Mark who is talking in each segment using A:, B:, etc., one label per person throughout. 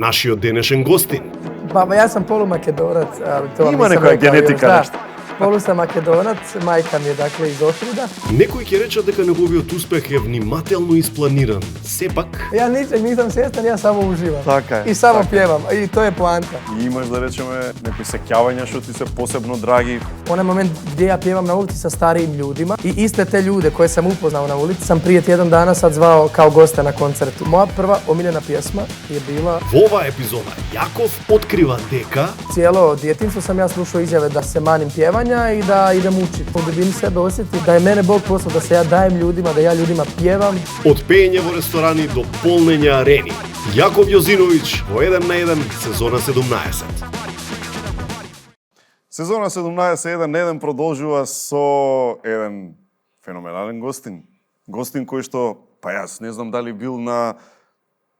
A: Нашиот денешен гостин.
B: Baba, ja sam polumakedonac, ali to
C: Има
B: nisam
C: некоја
B: rekao
C: генетика
B: još, da.
C: нешто.
B: Polu sam makedonac, majka mi je dakle iz Ohrida.
A: Некои ќе речат дека неговиот успех е внимателно isplaniran. Сепак,
B: Ja ničeg nisam svjestan, ja samo uživam.
C: Така е.
B: I samo
C: така.
B: pjevam, i to je poanta.
C: И имаш да речеме некои сеќавања што ти се посебно драги.
B: Onaj moment gdje ja pjevam na ulici sa starijim ljudima i iste te ljude koje sam upoznao na ulici sam prije tjedan dana sad zvao kao gosta na koncertu. Moja prva omiljena pjesma je bila...
A: во оваа епизода Јаков открива дека
B: Cijelo djetinjstvo sam ja slušao izjave da se manim pjevanja i da idem učiti. U dubini sebe osjetiti da je mene Bog poslao, da se ja dajem ljudima, da ja ljudima pjevam.
A: од пеење во ресторани до полнење арени. Јаков Јозиновиќ во 1 на 1, сезона 17.
C: Сезона 17 1 на 1 продолжува со еден феноменален гостин. Гостин кој што, па јас не знам дали бил на...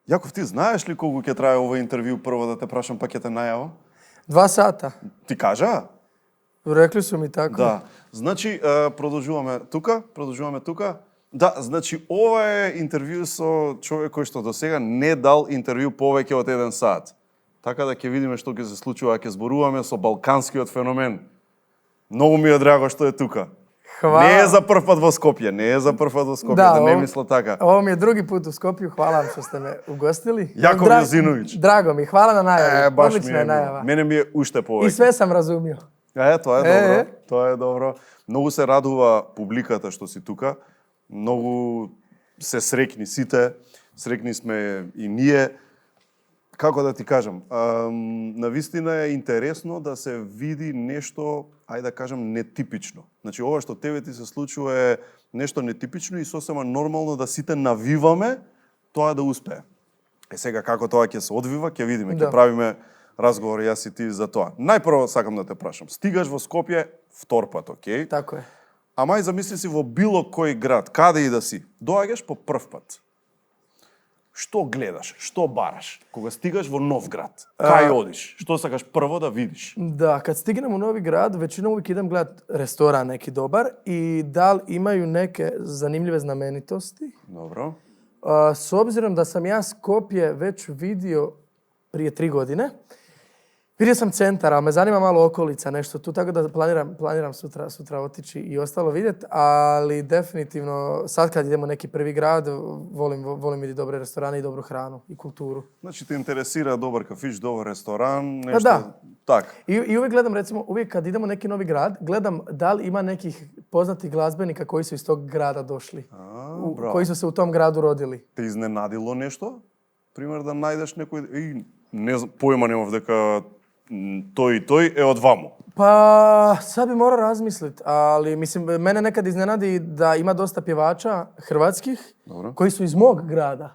C: Јаков, ти знаеш ли колку ќе трае ова интервју прво да те прашам, па ќе те најава?
B: 2 sata.
C: Ти кажа?
B: Rekli su mi tako.
C: Да. Значи, продолжуваме тука. Да, значи, ова е интервју со човек кој што досега не дал интервју повеќе од 1 сат. Така да ќе видиме што ќе се случува, ќе зборуваме со балканскиот феномен. Многу ми е драго што е тука.
B: Hvala.
C: Не е за прв пат во Скопје, да не мисла така.
B: Ovo mi je drugi put u Skopju, hvala vam što ste me ugostili.
C: Јаков Јозиновиќ.
B: Drago mi, hvala na najavi.
C: Баш ми
B: Odlična
C: е
B: je najava.
C: Мене ми е уште
B: I
C: повеќе.
B: sve sam razumio.
C: Тоа е добро. Тоа е добро. Многу се радува публиката што си тука. Многу се среќни сите. Среќни сме и ние. Како да ти кажам, навистина е интересно да се види нешто, ајде да кажам, нетипично. Значи, ова што тебе ти се случува е нешто нетипично и сосема нормално да сите навиваме тоа да успее. Сега како тоа ќе се одвива, ќе видиме, ќе
B: Да.
C: правиме разговор јас и ти за тоа. Најпрво сакам да те прашам. Стигаш во Скопје втор пат, окей?
B: Tako je.
C: А мај замисли си во било кој град, каде и да си, доаѓаш по прв пат. Што гледаш, што бараш, кога стигаш во нов град? Кај одиш? Што сакаш прво да видиш?
B: Da, kad stignem u novi grad, većinom uvijek idem gledat restoran neki dobar i da li imaju neke zanimljive znamenitosti.
C: Добро.
B: S obzirom da sam ja Skopje već vidio prije 3 godine, vidio sam centar, ali me zanima malo okolica, nešto tu, tako da planiram sutra otići i ostalo vidjeti, ali definitivno sad kad idemo u neki prvi grad, volim vidjeti dobre restorane i dobru hranu i kulturu.
C: Значи те интересира добар кафич, добар ресторан,
B: Pa
C: нешто
B: da.
C: така.
B: I uvijek gledam, recimo, uvijek kad idemo u neki novi grad, gledam da li ima nekih poznatih glazbenika koji su iz tog grada došli,
C: Браво.
B: koji su se u tom gradu rodili.
C: Те изненадило нешто? Пример да најдеш некој и не знам, појма немав дека тој и тој е од ваму.
B: Pa sad bi morao razmisliti, ali mislim, mene nekad iznenadi da ima dosta pjevača hrvatskih
C: Dobro.
B: koji su iz mog grada.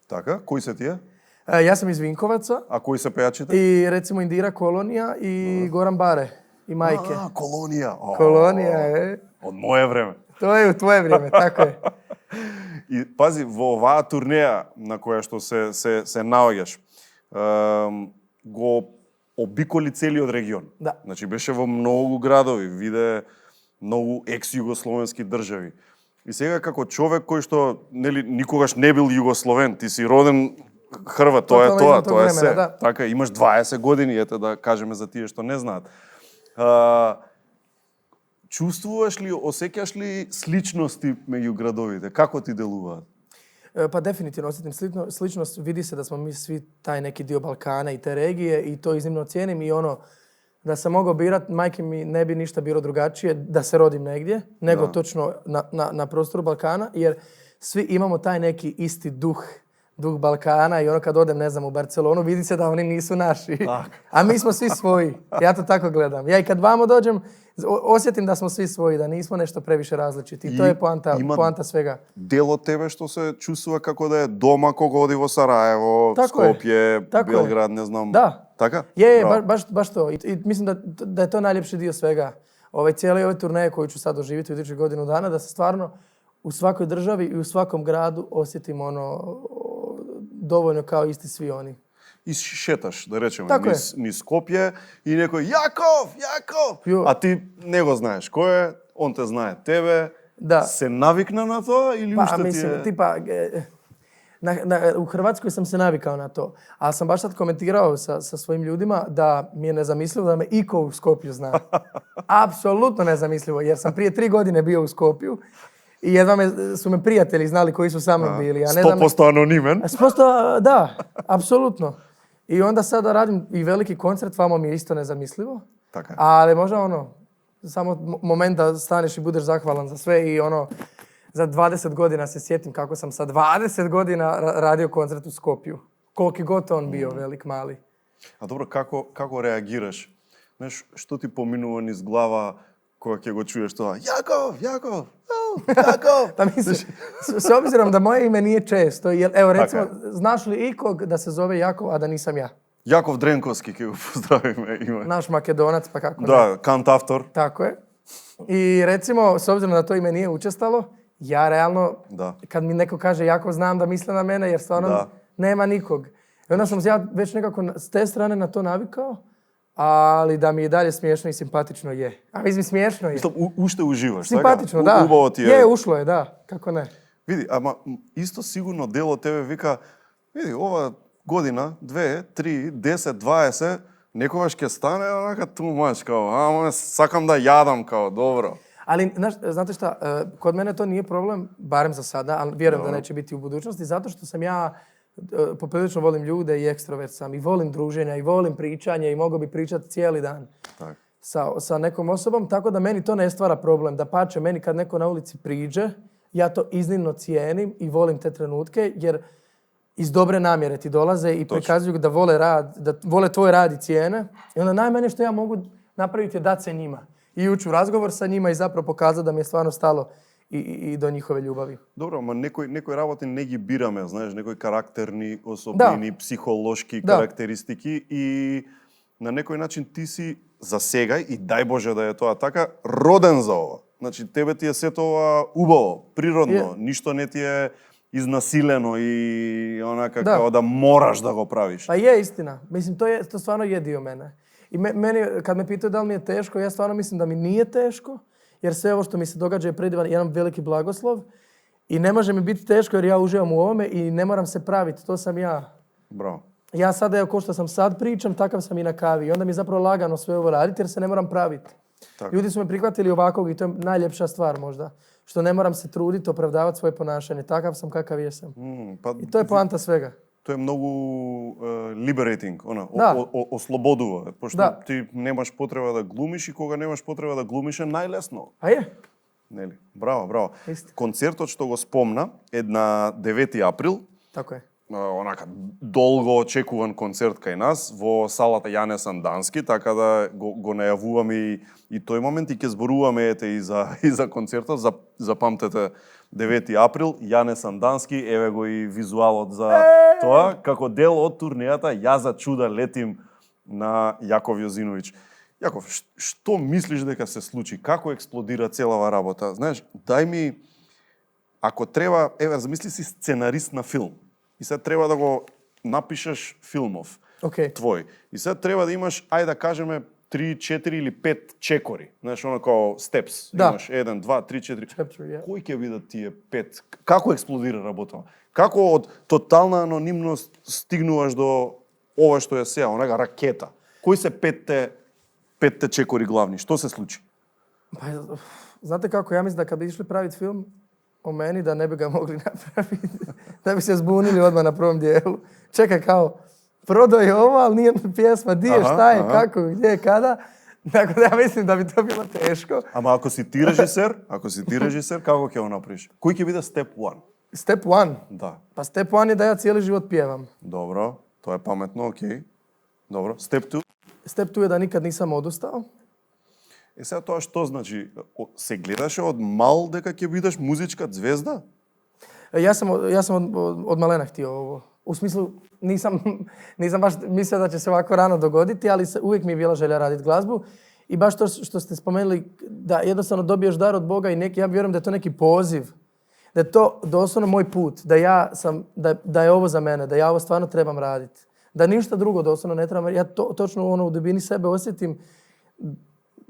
C: Така, кои се тие?
B: Ja sam iz Vinkovaca
C: А кои се пејачите?
B: i recimo Indira Kolonija i Goran Bare i Majke.
C: Колонија.
B: Kolonija je,
C: Од моје време.
B: to je u tvoje vrijeme, tako je.
C: И пази, во оваа турнеја на која што се наоѓаш, го обиколи целиот регион.
B: Да.
C: Значи беше во многу градови, виде многу екс-југословенски држави. И сега како човек кој што нели никогаш не бил југословен, ти си роден Хрват, тоа е
B: Тотално
C: тоа,
B: извон тог
C: тоа е
B: времена,
C: се.
B: да.
C: Така, имаш 20 години, ете да кажеме за тие што не знаат. Чувствуваш ли, осеќаш ли сличности меѓу градовите? Како ти делуваат?
B: Pa definitivno osjetim sličnost, vidi se da smo mi svi taj neki dio Balkana i te regije i to iznimno cijenim i ono da sam mogao birat, majke mi ne bi ništa bilo drugačije da se rodim negdje, nego točno na prostoru Balkana, jer svi imamo taj neki isti duh Balkana i ono kad odem, ne znam, u Barcelonu, vidi se da oni nisu naši.
C: Tak.
B: A mi smo svi svoji. Ja to tako gledam. Ja i kad vamo dođem, osjetim da smo svi svoji, da nismo nešto previše različiti. I to je poanta svega.
C: Dел од тебе што се чувствува како да е дома кога оди во Сараево,
B: Tako je.
C: Скопје,
B: Tako je.
C: Белград, не знам.
B: Da.
C: Така?
B: Je,
C: Браво.
B: baš to. I mislim da je to najljepši dio svega. Cijele ove turneje koju ću sad doživjeti u idućih godinu dana, da se stvarno u svakoj državi i u svakom gradu osjetim ono dovoljno kao isti svi oni.
C: И шеташ, да речеме,
B: Така е.
C: низ Скопје и некој Јаков!
B: Јо.
C: А ти не го знаеш кој е, он те знае тебе.
B: Да.
C: Се навикна на тоа или
B: Pa
C: уште ти
B: mislim,
C: е...
B: tipa, U Hrvatskoj sam se navikao na to. Ali sam baš sad komentirao sa svojim ljudima da mi je nezamislivo da me iko u Skopju zna. Apsolutno nezamislivo, jer sam prije 3 godine bio u Skopju i jedva su me prijatelji znali koji su sa mnom bili.
C: 100% anonimen.
B: 100%, da, apsolutno. I onda sada radim i veliki koncert, vamo mi je isto nezamislivo.
C: Tako je.
B: Ali možda samo moment da staneš i budeš zahvalan za sve i za 20 godina se sjetim kako sam sa 20 godina radio koncert u Skopju. Koliki god on bio, velik, mali.
C: A dobro, kako reagiraš? Znaš, što ti pominува niz glava kога ќе го чуеш тоа? Jakov!
B: Pa mislim, s obzirom da moje ime nije često, jer, evo recimo, znaš li ikog da se zove Jakov, a da nisam ja?
C: Jakov Drenkovski, ќе го поздравиме. Има.
B: Naš Makedonac, pa kako
C: Da, kantautor.
B: Tako je. I recimo, s obzirom da to ime nije učestalo, ja realno, kad mi neko kaže Jakov, znam da misle na mene, jer stvarno nema nikog. I onda sam se ja već nekako s te strane na to navikao, ali da mi je dalje smiješno i simpatično je. A mislim, smiješno je.
C: Mislim, ušte uživaš,
B: simpatično,
C: така?
B: Da.
C: Убаво ти е.
B: Je, ušlo je, da. Kako ne?
C: Види, ама исто сигурно дел од тебе вика, види, ова година, 2, 3, 10, 20, некогаш ќе стане онака too much, као, ама сакам да јадам, као, добро.
B: Ali, znate šta, kod mene to nije problem, barem za sada, ali vjerujem da neće biti u budućnosti, zato što sam ja poprilično volim ljude i ekstrovert sam i volim druženja i volim pričanje i mogu bi pričati cijeli dan sa nekom osobom, tako da meni to ne stvara problem. Dapače, meni kad neko na ulici priđe, ja to iznimno cijenim i volim te trenutke, jer iz dobre namjere ti dolaze i prikazuju da vole rad, da vole tvoj rad i cijene. I onda najmanje što ja mogu napraviti je dati se njima i ući u razgovor sa njima i zapravo pokazati da mi je stvarno stalo i do njihove ljubavi.
C: Dobro, ама некои работи не ги бираме, знаеш, некои карактерни особини, психолошки карактеристики и на некој начин ти си за сега и дај Боже да е тоа така, роден за ова. Значи тебе ти е сето ова убаво, природно, ништо не ти е изнасилено и онака као да мораш да го правиш.
B: Pa je istina. Mislim, to stvarno je dio mene. I meni, kad me pitaju da li mi je teško, ja stvarno mislim da mi nije teško, jer sve ovo što mi se događa je predivan jedan veliki blagoslov i ne može mi biti teško jer ja uživam u ovome i ne moram se praviti, to sam ja.
C: Bravo.
B: Ja sada, evo, ko što sam sad pričam, takav sam i na kavi i onda mi je zapravo lagano sve ovo raditi jer se ne moram praviti. Tako. Ljudi su me prihvatili ovakvog i to je najljepša stvar možda. Što ne moram se truditi, opravdavati svoje ponašanje. Takav sam kakav jesam. I to je poanta svega.
C: To je многу liberating, ослободува, пошто ти немаш потреба да глумиш и кога немаш потреба да глумиш е најлесно.
B: А е?
C: Нели? Браво. Концертот што го спомна е на 9 април.
B: Тако е.
C: Онака долго очекуван концерт кај нас во салата Јане Сандански, така да го најавуваме и тој момент и ќе зборуваме и за концертот, запамтете 9 април, Јане Сандански, еве го и визуалот за тоа, како дел од турнејата Ја за чуда летим на Јаков Јозиновиќ. Јаков, што мислиш дека се случи? Како експлодира целава работа? Знаеш, дај ми, ако треба, еве, замисли си сценарист на филм. И сега треба да го напишеш филмов твој. И сега треба да имаш, ајде да кажеме, 3, 4 или 5 чекори. Знаеш, оно као steps. Имаш 1, 2, 3, 4. Кој ќе бидат тие 5? Како експлодира работа? Како од тотална анонимност стигнуваш до ова што е сега, онага ракета? Кои се петте чекори главни? Што се случи?
B: Znate kako, ja mislim da kad bi išli praviti film o meni, da ne bi ga mogli napraviti. Da bi se zbunili odmah na prvom dijelu. Čekaj, kao, prodao je ovo, ali nije pjesma, di je, šta je, kako, gdje, kada. Tako da ja mislim da bi to bilo teško.
C: Ама ако си ти режисер, како ќе го направиш? Кој ќе биде step 1?
B: Step 1?
C: Да.
B: Pa step 1 je da ja cijeli život pjevam.
C: Dobro, to je pametno, okej. Dobro, step 2?
B: Step 2 je da nikad nisam odustao.
C: Е сега тоа што значи? Се гледаше од мал дека ќе бидеш музичка звезда?
B: Ja sam od malena htio ovo. U smislu, nisam baš mislio da će se ovako rano dogoditi, ali uvijek mi je bila želja raditi glazbu. I baš to što ste spomenuli, da jednostavno dobiješ dar od Boga i ja vjerujem da je to neki poziv. Da je to doslovno moj put, da je ovo za mene, da ja ovo stvarno trebam raditi. Da ništa drugo doslovno ne trebam. Ja točno u dubini sebe osjetim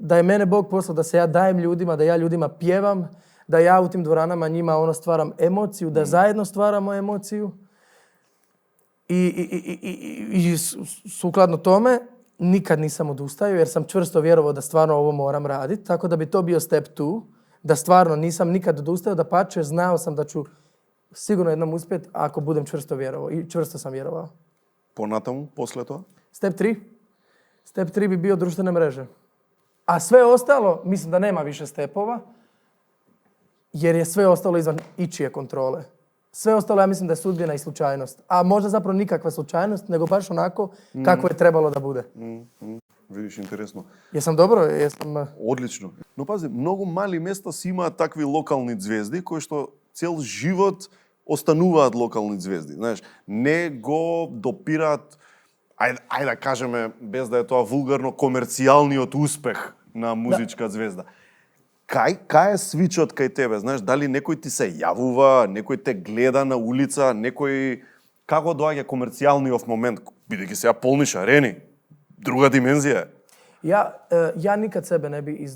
B: da je mene Bog poslao, da se ja dajem ljudima, da ja ljudima pjevam, da ja u tim dvoranama njima stvaram emociju, da zajedno stvaramo emociju. I sukladno tome nikad nisam odustajao jer sam čvrsto vjerovao da stvarno ovo moram raditi. Tako da bi to bio step 2. Da stvarno nisam nikad odustajao, dapače znao sam da ću sigurno jednom uspjeti ako budem čvrsto vjerovao. I čvrsto sam vjerovao.
C: Понатаму, после тоа?
B: Step 3. Step 3 bi bio društvene mreže. A sve ostalo, mislim da nema više stepova, jer je sve ostalo izvan ičije kontrole. Sve ostalo ja mislim da je sudbina i slučajnost. A možda zapravo nikakva slučajnost, nego baš onako kako je trebalo da bude.
C: Видиш, интересно.
B: Jesam dobro? Jesam...
C: Одлично. Но пази, многу мали места си имаат такви локални звезди кои што цел живот остануваат локални звезди. Знаеш, не го допираат, ајде да кажеме, без да е тоа вулгарно, комерцијалниот успех на музичка звезда. Кај е свичот кај тебе? Знаеш, дали некој ти се јавува, некој те гледа на улица, некој... Како доаѓа комерцијалниот момент? Бидејќи сега полниш арени, друга димензија.
B: Ja nikad sebe ne bi...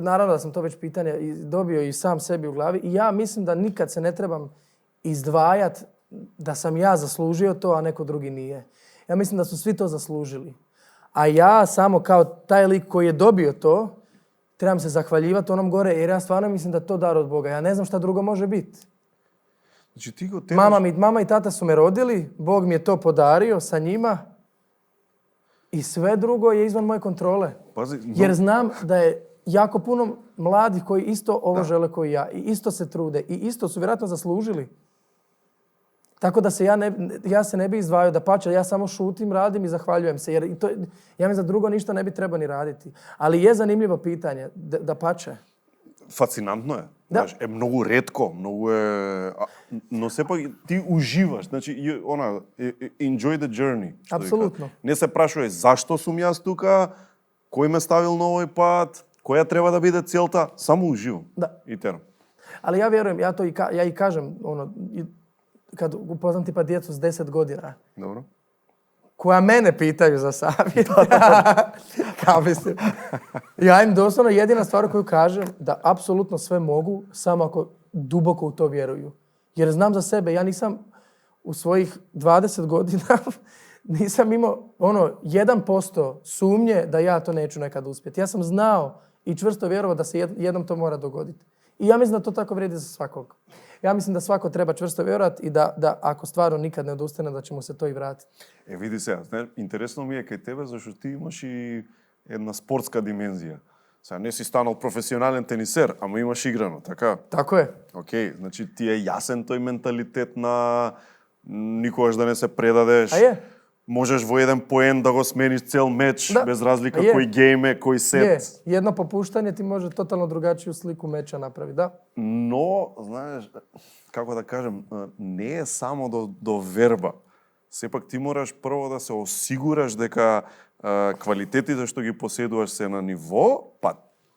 B: Naravno da sam to već pitanje dobio i sam sebi u glavi. I ja mislim da nikad se ne trebam izdvajat da sam ja zaslužio to, a neko drugi nije. Ja mislim da su svi to zaslužili. A ja samo kao taj lik koji je dobio to, trebam se zahvaljivati onom gore, jer ja stvarno mislim da je to dar od Boga. Ja ne znam šta drugo može biti.
C: Znači, ti go temaš...
B: Mama i tata su me rodili, Bog mi je to podario sa njima i sve drugo je izvan moje kontrole.
C: Pazi,
B: Jer znam da je jako puno mladih koji isto ovo žele kao i ja i isto se trude i isto su vjerojatno zaslužili. Tako da se ja se ne bi izdvajao, dapače, ja samo šutim, radim i zahvaljujem se. Jer to, ja mislim da drugo ništa ne bi trebao ni raditi. Ali je zanimljivo pitanje, dapače.
C: Фасцинантно е.
B: Да.
C: Знаеш, е многу ретко, многу е... Но сепак ти уживаш, значи, enjoy the journey.
B: Апсолутно.
C: Не се прашуваш зашто сум јас тука, кој ме ставил на овој пат, која треба да биде целта, само уживам.
B: Да.
C: И терам.
B: Ali ja vjerujem, ja i kažem, kad upoznam tipa djecu s 10 godina,
C: Dobro.
B: koja mene pitaju za savjet. Kao mislim. Ja im doslovno jedina stvar koju kažem da apsolutno sve mogu, samo ako duboko u to vjeruju. Jer znam za sebe, ja nisam u svojih 20 godina nisam imao 1% sumnje da ja to neću nekad uspjeti. Ja sam znao i čvrsto vjerovao da se jednom to mora dogoditi. I ja mislim da to tako vrijedi za svakog. Ja mislim da svako treba čvrsto vjerovati i da ako stvarno nikad ne odustane, da će mu se to i vratiti.
C: Види сега, интересно ми е кај тебе, зашто ти имаш и една спортска димензија. Сега не си станал професионален тенисер, ама имаш играно, така?
B: Tako je.
C: Океј, значи ти е јасен тој менталитет на никогаш да не се предадеш.
B: A je?
C: Можеш во еден поен да го смениш цел меч,
B: Да.
C: без разлика
B: Je.
C: кој гейм е, кој
B: Je.
C: сет.
B: Jedno popuštanje ti može totalno drugačiju sliku meča napraviti, da?
C: Но, знаеш, како да кажем, не е само до верба. Сепак ти мораш прво да се осигураш дека квалитетите што ги поседуваш се на ниво, па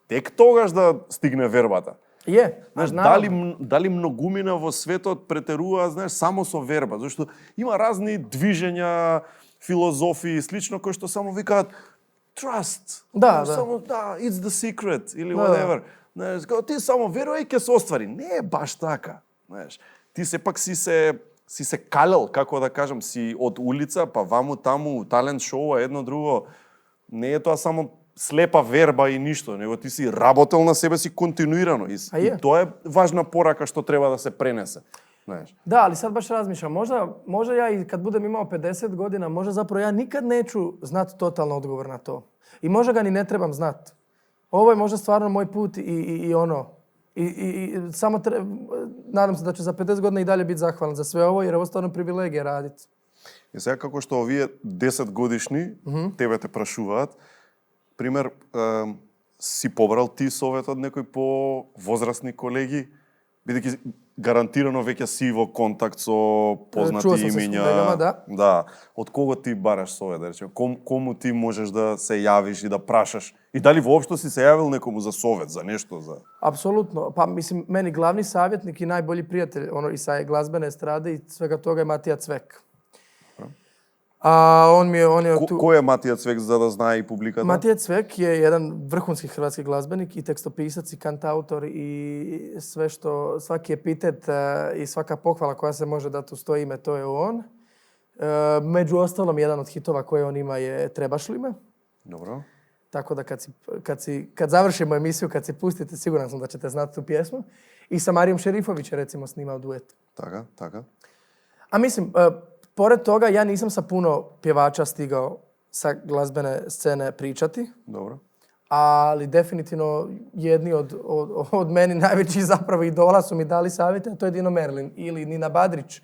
C: тек тогаш да стигне вербата.
B: Je.
C: Знаеш,
B: naravno.
C: дали многумина во светот претеруваат, знаеш, само со верба, зашто има разни движења, филозофии и слично кои што само викаат trust.
B: Да, да.
C: Само it's the secret или
B: Да,
C: whatever. Знаеш, ти само верувај ќе се оствари. Не е баш така. Знаеш, ти сепак си се калел, како да кажам, си од улица, па ваму таму, талент шоу, едно друго. Не е тоа само слепа верба и ништо, него ти си работел на себе си континуирано. И тоа е важна порака што треба да се пренесе. Знаеш.
B: Da, ali sad baš razmišljam, možda ja i kad budem imao 50 godina, možda zapravo ja nikad neću znati totalno odgovor na to. I možda ga ni ne trebam znati. Ovo je možda stvarno moj put i samo nadam se da ću za 50 godina i dalje biti zahvalan za sve ovo, jer je ovo stvarno privilegija raditi.
C: И сега како што овие 10 годишни тебе те прашуваат, пример, си побрал ти совет од некој по-возрастни колеги, бидејќи гарантирано веќе си во контакт со познати
B: Чуo sam se s
C: имиња.
B: колегама, да.
C: Да. Од кого ти бараш совет, да речем? Кому ти можеш да се јавиш и да прашаш? И дали воопшто си се јавил некому за совет, за нешто, за...
B: Apsolutno. Pa mislim, meni glavni savjetnik i najbolji prijatelj i sa glazbene estrade i svega toga je Matija Cvek. A on je tu...
C: Кој е Матија Цвек, за да знае и публиката?
B: Matija Cvek je jedan vrhunski hrvatski glazbenik i tekstopisac i kantautor i svaki epitet i svaka pohvala koja se može dati uz to ime, to je on. Među ostalom, jedan od hitova koje on ima je Trebaš li me.
C: Dobro.
B: Tako da kad završimo emisiju, kad si pustite, siguran sam da ćete znati tu pjesmu. I sa Marijom Šerifović je recimo snimao duet.
C: Така.
B: A mislim, pored toga ja nisam sa puno pjevača stigao sa glazbene scene pričati.
C: Dobro.
B: Ali definitivno jedni od meni najvećih zapravo idola su mi dali savjete, a to je Dino Merlin ili Nina Badrić.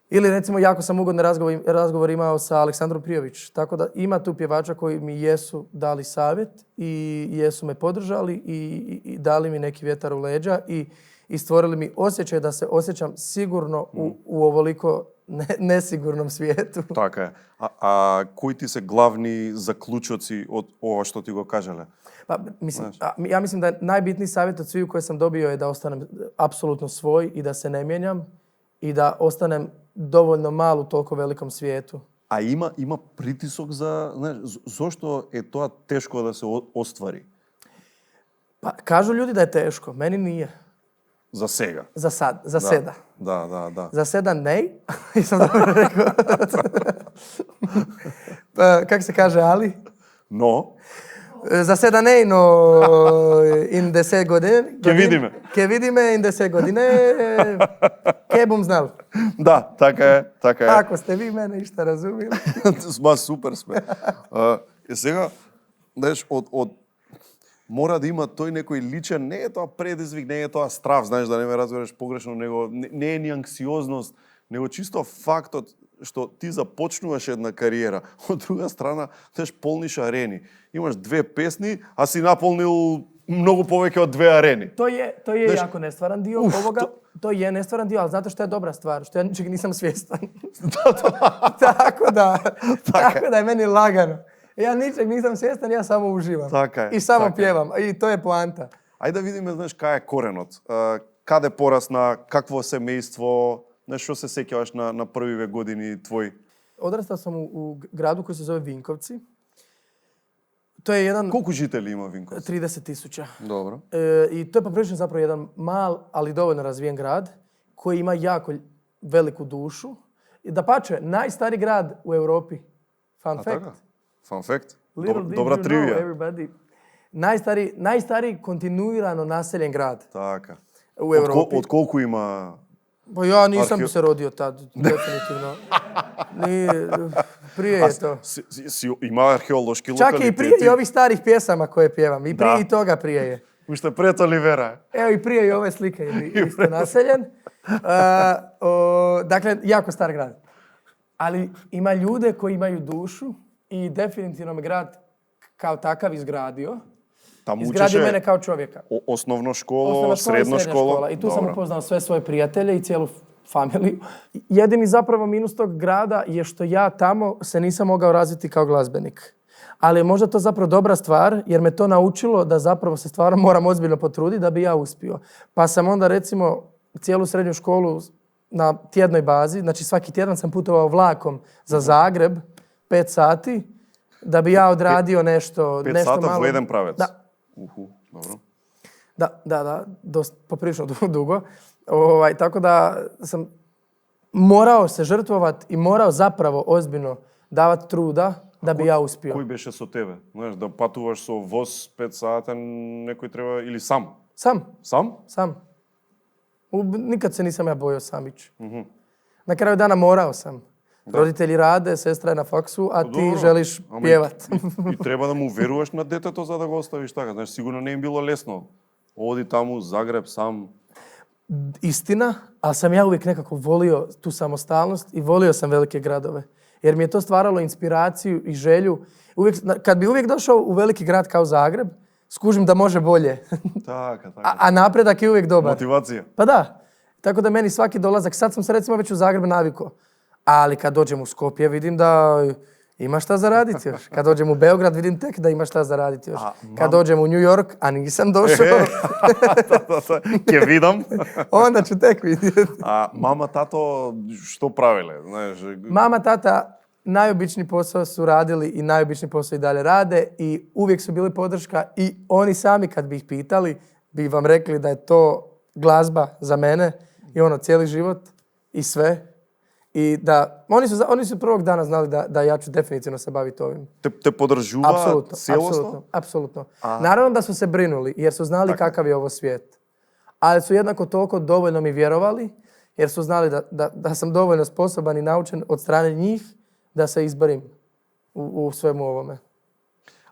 B: Ili recimo jako sam ugodne razgovor imao sa Aleksandrom Prijović. Tako da ima tu pjevača koji mi jesu dali savjet i jesu me podržali i dali mi neki vjetar u leđa i stvorili mi osjećaj da se osjećam sigurno u ovoliko nesigurnom svijetu.
C: Така е. А кои ти се главни заклучоци од ова што ти го кажале?
B: Pa, mislim, ja mislim da je najbitniji savjet od sviju koje sam dobio je da ostanem apsolutno svoj i da se ne mijenjam i da ostanem dovoljno mal u toliko velikom svijetu.
C: А има притисок за, знаеш, зошто е тоа тешко да се оствари?
B: Pa, kažu ljudi da je teško, meni nije.
C: За сега.
B: Za seda.
C: Да.
B: Za seda ne. Nisam dobro rekao. Kako se kaže Ali?
C: Но,
B: Za seda ne, no in 10 godine. Ke vidime in 10 godine. Ke bom znal.
C: да, така е.
B: Ako ste vi mene išta razumili.
C: Ма супер сме. И сега, знаеш, од мора да има тој некој личен, не е тоа предизвик, не е тоа страв, знаеш, да не ме разбереш погрешно, него не е ни анксиозност, него чисто фактот што ти започнуваш една кариера. Од друга страна, знаеш, полниш арени. Имаш 2 песни, а си наполнил многу повеќе од 2 арени.
B: To je jako nestvaran dio ovoga. To je nestvaran dio, ali znate što je dobra stvar? Što ja ničeg nisam svjestan. Tako da je meni lagano. Ja ničeg nisam svjestan, ja samo uživam.
C: Така е.
B: I samo
C: така е.
B: pjevam. I to je poanta.
C: Ајде да видиме, знаеш, кај е коренот. Каде порасна, какво семејство, знаеш, што се сеќаваш на првиве години твои?
B: Odrastao sam u gradu koji se zove Vinkovci. To je jedan...
C: Колку жители има Винковци?
B: 30.000.
C: Добро.
B: I to je poprilično zapravo jedan mal, ali dovoljno razvijen grad koji ima jako veliku dušu. I dapače, najstariji grad u Europi. Fun fact.
C: Така? Fun fact.
B: Little did
C: Добра
B: you know,
C: тривија.
B: everybody. Najstariji kontinuirano naseljen grad
C: Така.
B: u Europi.
C: Од колку има?
B: Pa ja nisam se rodio tad, definitivno. Prije je to.
C: Има археолошки
B: Čak
C: локалитети.
B: i prije i ovih starih pjesama koje pjevam. I prije i toga prije je.
C: Уште пред Оливера.
B: Evo i prije i ove slike je isto naseljen. Dakle, jako star grad. Ali ima ljude koji imaju dušu i definitivno me grad kao takav izgradio.
C: Таму
B: Izgradio mene kao čovjeka.
C: Основно школа,
B: Osnovna škola i
C: средна
B: srednja
C: школа.
B: škola. I tu sam upoznao sve svoje prijatelje i cijelu familiju. Jedini zapravo minus tog grada je što ja tamo se nisam mogao razviti kao glazbenik. Ali je možda to zapravo dobra stvar jer me to naučilo da zapravo se stvarno moram ozbiljno potruditi da bi ja uspio. Pa sam onda recimo cijelu srednju školu na tjednoj bazi, znači svaki tjedan sam putovao vlakom za Zagreb 5 sati da bi ja odradio nešto
C: 5
B: nešto
C: сата
B: malo.
C: во еден правец.
B: Da.
C: Добро.
B: Da, poprilično dugo. Tako da sam morao se žrtvovati i morao zapravo ozbiljno davati truda da bi ja uspio.
C: Кој беше со тебе? Знаеш, да патуваш со воз 5 сата, некој треба или сам?
B: Sam.
C: Сам?
B: Nikad se nisam ja bojao sam ići. Na kraju dana morao sam. Roditelji rade, sestra je na faksu, a ti
C: Добро.
B: želiš
C: Ама
B: pjevat.
C: И треба да му веруваш на детето за да го оставиш така. Знаеш, сигурно не им било лесно. Оди таму, Загреб, сам.
B: Istina, ali sam ja uvijek nekako volio tu samostalnost i volio sam velike gradove. Jer mi je to stvaralo inspiraciju i želju. Kad bi uvijek došao u veliki grad kao Zagreb, skužim da može bolje.
C: Така.
B: A napredak je uvijek dobar.
C: Мотивација.
B: Pa da. Tako da meni svaki dolazak, sad sam se recimo već u Zagreb navikao. Ali kad dođem u Skopje vidim da ima šta zaraditi još. Kad dođem u Beograd vidim tek da ima šta zaraditi još. Kad dođem u New York, a nisam došao,
C: Ќе видам.
B: onda ću tek vidjeti.
C: А мама, тато, што правиле? Знаеш,
B: Mama, tata najobičniji posao su radili i najobičniji posao i dalje rade i uvijek su bili podrška i oni sami kad bi ih pitali bi vam rekli da je to glazba za mene i cijeli život i sve. I da, oni su prvog dana znali da ja ću definitivno se baviti ovim.
C: Te podržava
B: Apsolutno,
C: cijelosno?
B: apsolutno. Naravno da su se brinuli jer su znali kakav je ovo svijet. Ali su jednako toliko dovoljno mi vjerovali jer su znali da sam dovoljno sposoban i naučen od strane njih da se izborim u svemu ovome.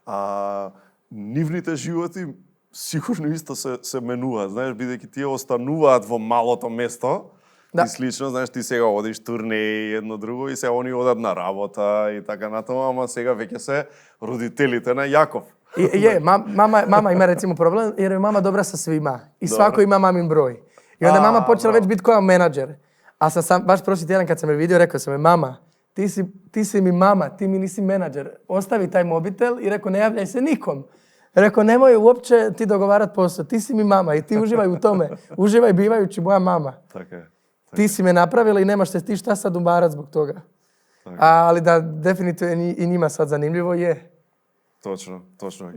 C: А нивните животи сигурно исто се менуваат. Знаеш, бидејќи тие остануваат во малото место
B: Да.
C: и слично, знаеш, ти сега одиш турнеи едно друго и се они одат на работа и така натаму, ама сега веќе се родителите на Јаков.
B: Mama ima recimo problem jer je mama dobra sa svima i svako ima mamin broj. I onda je mama počela već biti kao menadžer. A sam baš prošli tjedan kad sam je vidio, rekao sam je, mama, ti si mi mama, ti mi nisi menadžer. Ostavi taj mobitel i rekao, ne javljaj se nikom. Rekao, nemoj uopće ti dogovarat posao, ti si mi mama i ti uživaj u tome. Uživaj bivajući moja mama.
C: Така е.
B: Ti si me napravila i nemaš se ti šta sad umarat zbog toga. Ali da definitivno i njima sad zanimljivo je.
C: Точно.